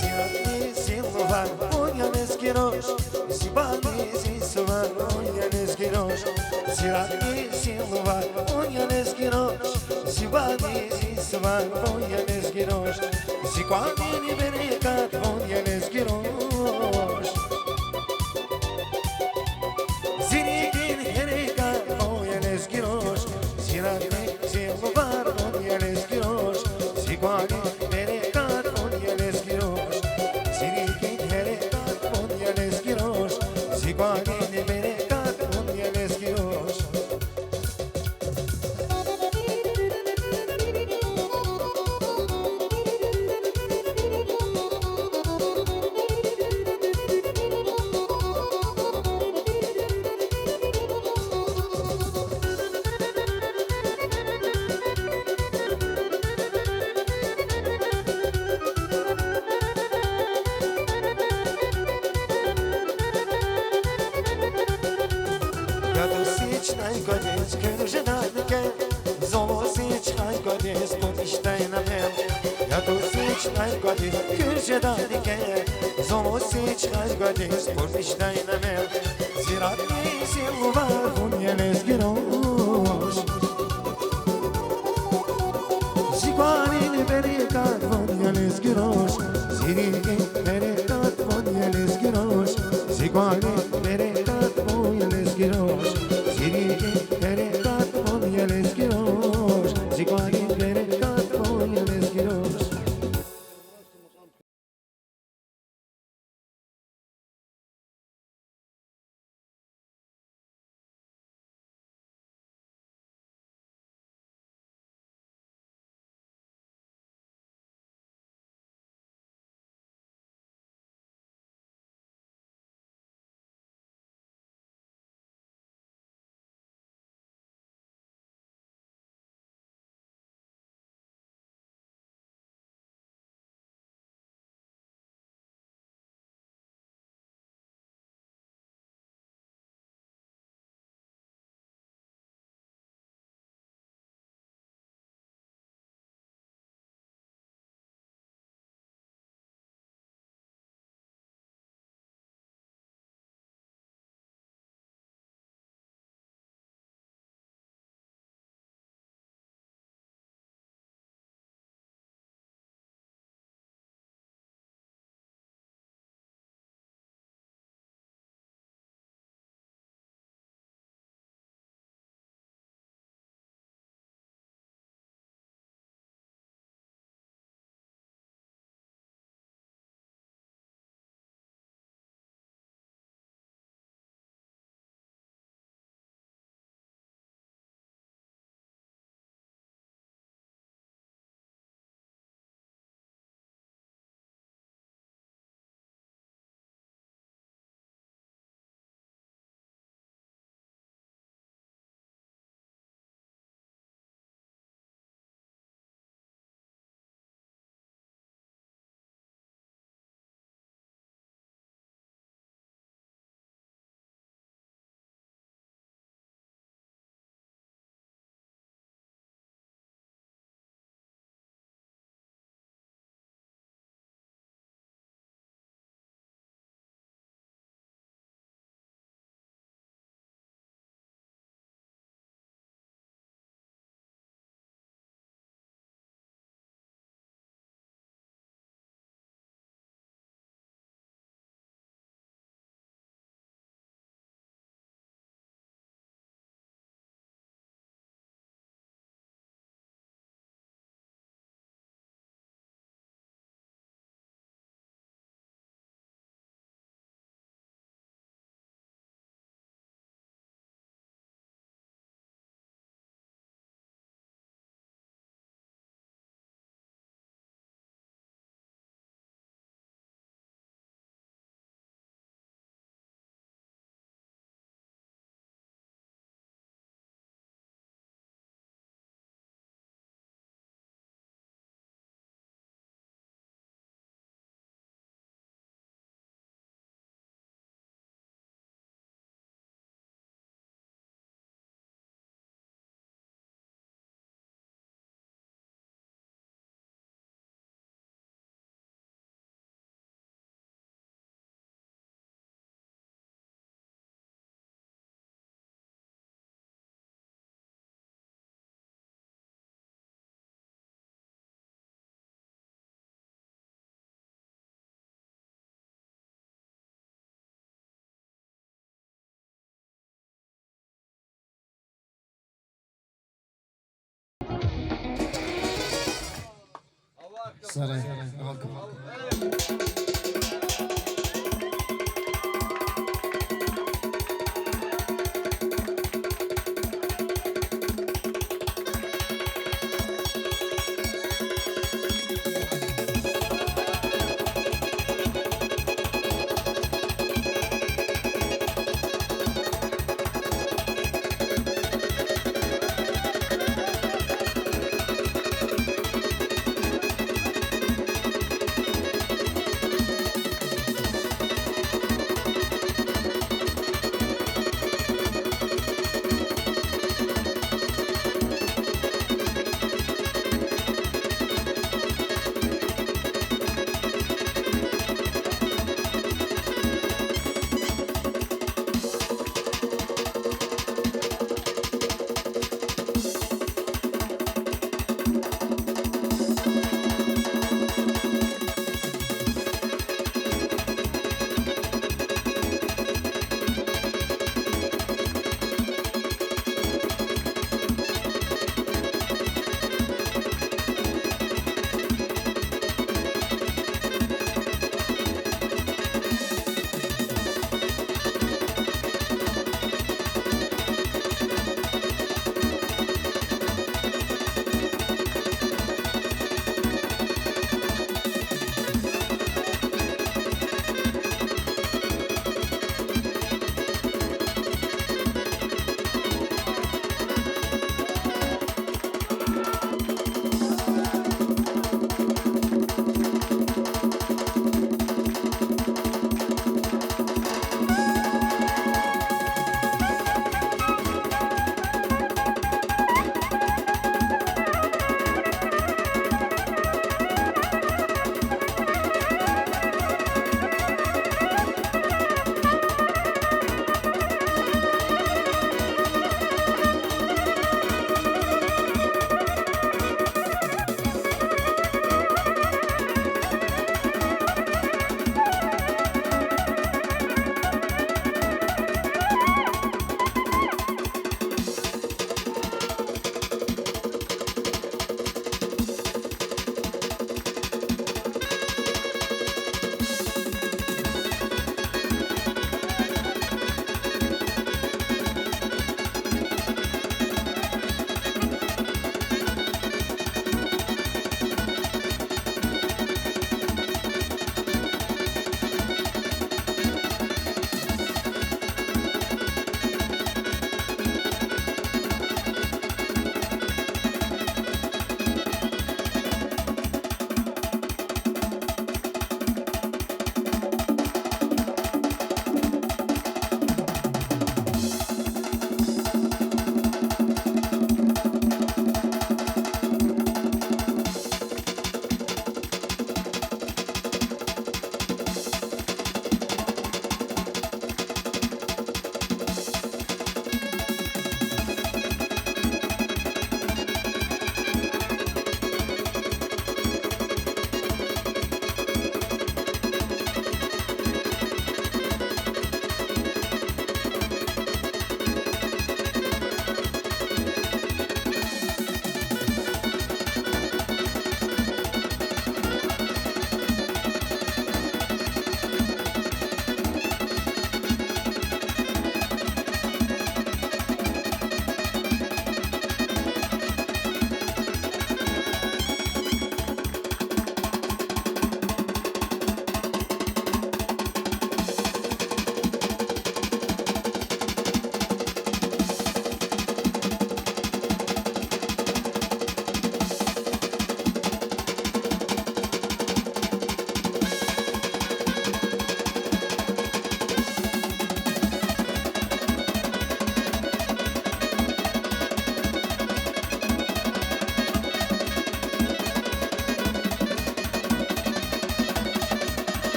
Зиратни зи лувар, вун я лезги руш, зи багъни зи сувар, вун я лезги руш. Зиратни зи лувар, вун я лезги руш, зи багъни зи сувар, вун я лезги руш. Зи кӀвалин берекат, вун я лезги руш. Зи рикӀин гьерекат, вун я лезги руш. Зиратни зи лувар, вун я лезги руш. Зи кӀвалин берекат, вун я лезги руш. Зи рикӀин гьерекат, вун я лезги руш. Зи кӀвалин берекат, вун я лезги руш. Я дуст, чна кӀвализ куьр жеда рикӀел, зулуз чна кӀвализ кьуд иштайна мел. Я дуст, чна кӀвализ куьр жеда рикӀел, зулуз чна кӀвализ кьуд иштайна мел. Зиратни зи лувар, вун я лезги руш. Зи кӀвалин берекат, вун я лезги руш. Зи рикӀин берекат, вун я лезги руш. Зи кӀвалин берекат, вун я лезги руш. Зи рикӀин берекат, вун я лезги руш. Зи кӀвалин берекат, вун я лезги руш. Сарай.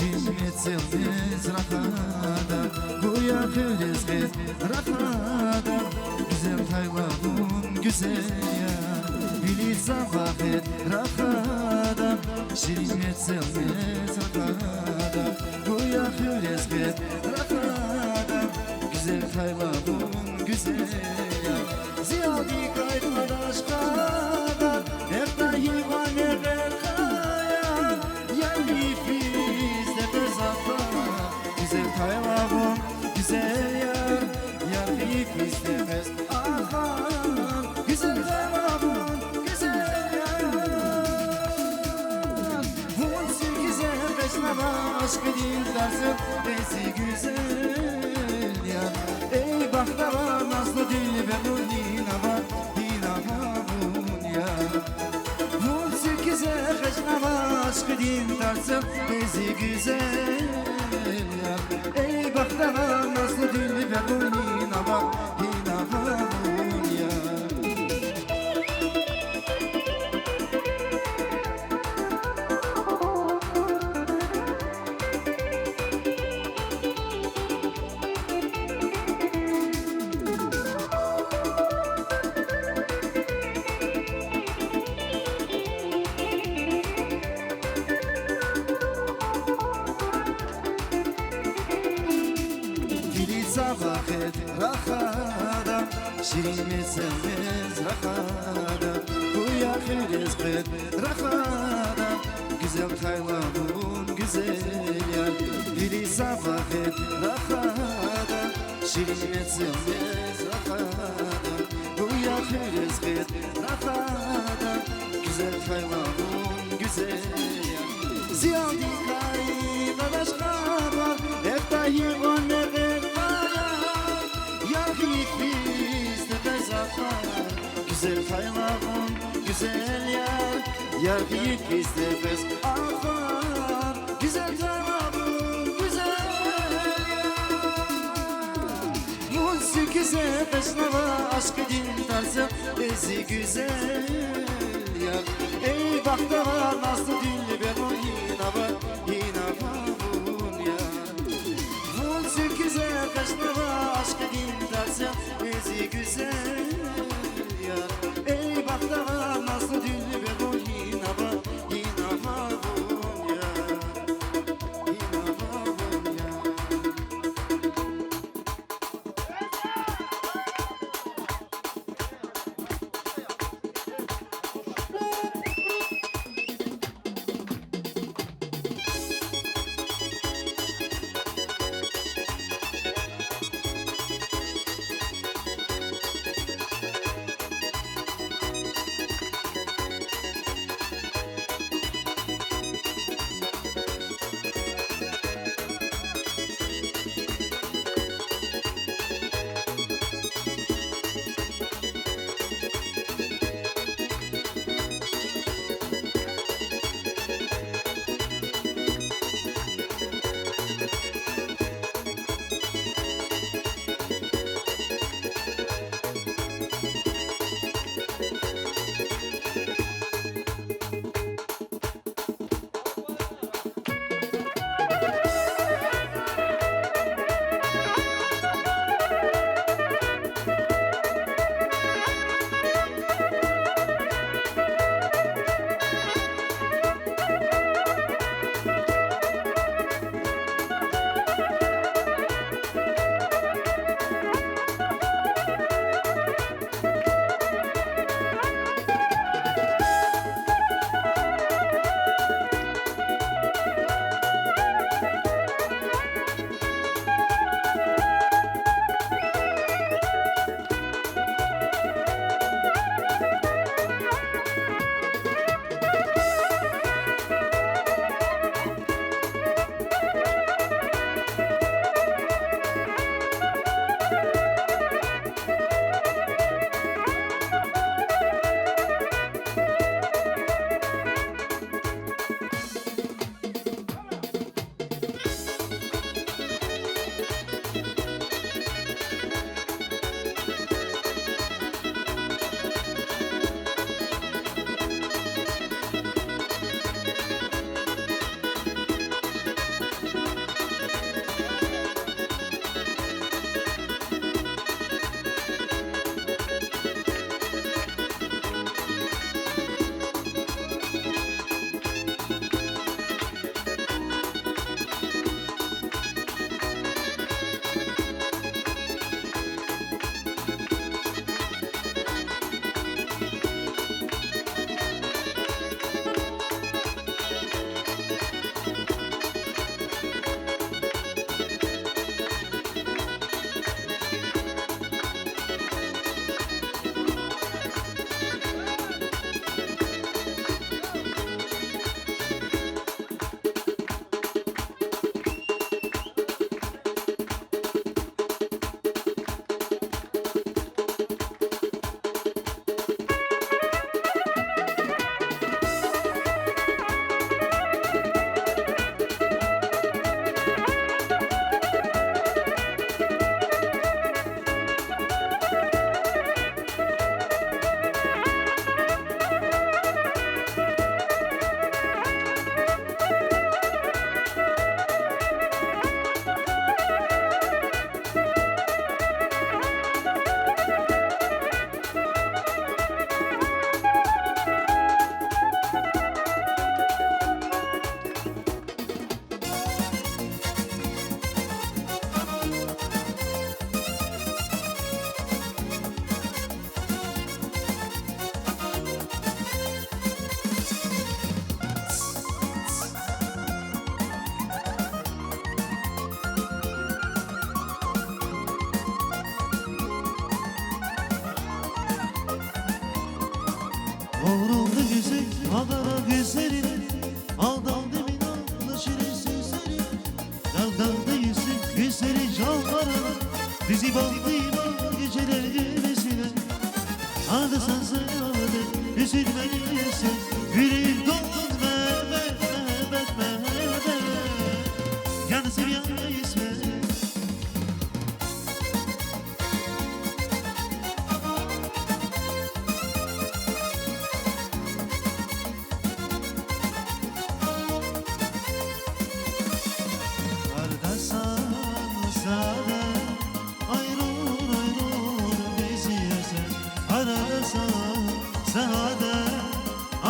Ширин мецел мез рахада, гуя хуьрез гъед рахада, гуьзел тайлагъун гуьзел я, вилиз са вахет рахада, ширин мецел мез рахада, гуя хуьрез гъед рахада, гуьзел тайлагъун гуьзел я. Зиялдикай къадаш хада, эхтайи ва мегъер хая, яргъи физ текъвез ахвар, гуьзел тайлагъун гуьзел яр, яргъи физ текъвез ахвар, гуьзел тайлагъун гуьзел яр. Вун сикизе къечнава ашкъидин тарцел, зи гуьзел яр. Эй, бахтавар, назлу дилбер, вун гьинава, гьинава вун я. Вун сикизе къечнава ашкъидин тарцел, зи гуьзел яр. Эй, бахтавар, назлу дилбер, вун гьинава, гьинава вун я. Вилиз са вахет рахада, ширин мецел мез рахада, гуя хуьрез гъед рахада, гуьзел тайлагъун гуьзел яр. Вилиз са вахет рахада, ширин мецел мез рахада, гуя хуьрез гъед рахада, гуьзел тайлагъун гуьзел яр. Зиялдикай къадаш хабар, эхтайи ва мегъер хая, яргъи физ текъвез ахвар, гуьзел тайлагъун гуьзел яр, яргъи физ текъвез ахвар, гуьзел тайлагъун гуьзел яр. Вун сикизе къечнава ашкъидин тарцел, зи гуьзел яр. Эй, бахтавар, назлу дилбер, вун гьинава, гьинава вун я. Вун сикизе къечнава ашкъидин тарцел, зи гуьзел яр. Эй, бахтавар, назлу дилбер, вун гьинава, гьинава вун я, гьинава вун я. Гьавурда гуьзел, агъара гуьзелри, алдалди мина на ширин сесри. Дагъдагъда йисуз гуьзел чалхара, бизин бахтима гежелер гелмесина. Гьада сазаде, гуьзел мени сес, вири долун мегьеббет, мегьеббет, мегьеббет. Яни сив, яни исмет. Гьардасан саде, айрур, айрур бизи я сен. Гьардасан саде,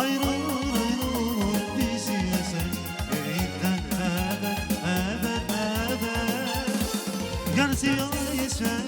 айрур, айрур бизи я сен. Виридалай мегьеббет, мегьеббет, мегьеббет. Яни сив, яни исмет.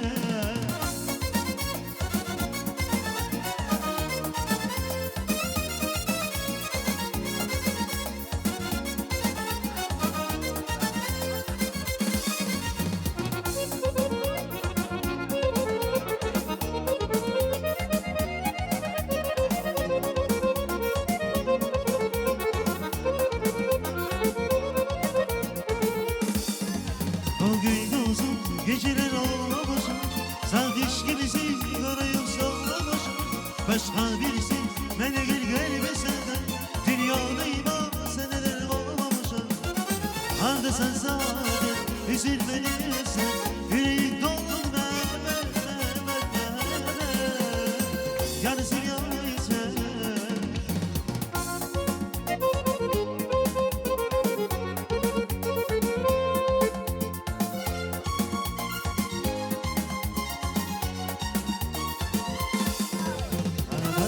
Бугундиз гежелер оламач, сагъ ишкибизин гъарай сагъламач. Башгъа бириси мени гелмеса да, дуьньяда иман сенедер къаламач. Гьардасан саде, гуьзел мени сес, вири долун мегьеббет, мегьеббет, мегьеббет. Яни сив, яни исмет.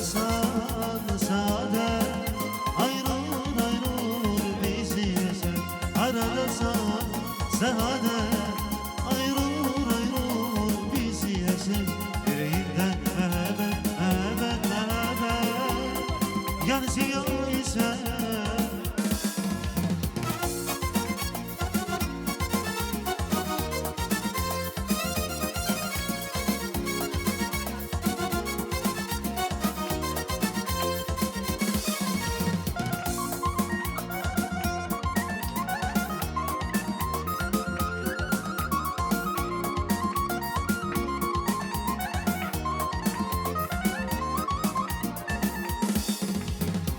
Гьардасан саде, айрур, айрур бизи я сен. Гьардасан саде, айрур, айрур бизи я сен. Виридалай мегьеббет, мегьеббет, мегьеббет. Яни сив, яни исмет.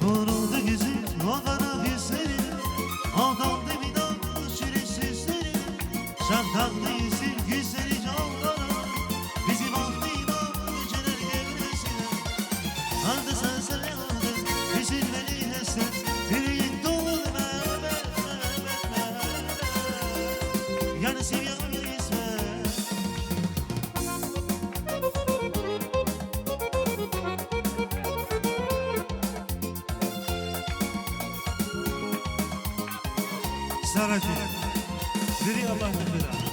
Гьавурда гуьзел, агъара гуьзелри, алдалди мина на ширин сесри. Шагьдагъдин гуьзел, гуьзел чалхара, бизин бахтима гежелер гелмесина. Гьардасан саде, гуьзел мени сес, вири долун мегьеббет, мегьеббет, мегьеббет. Яни сив, яни исмет. Сараки. Вири Аллагьдин хирай.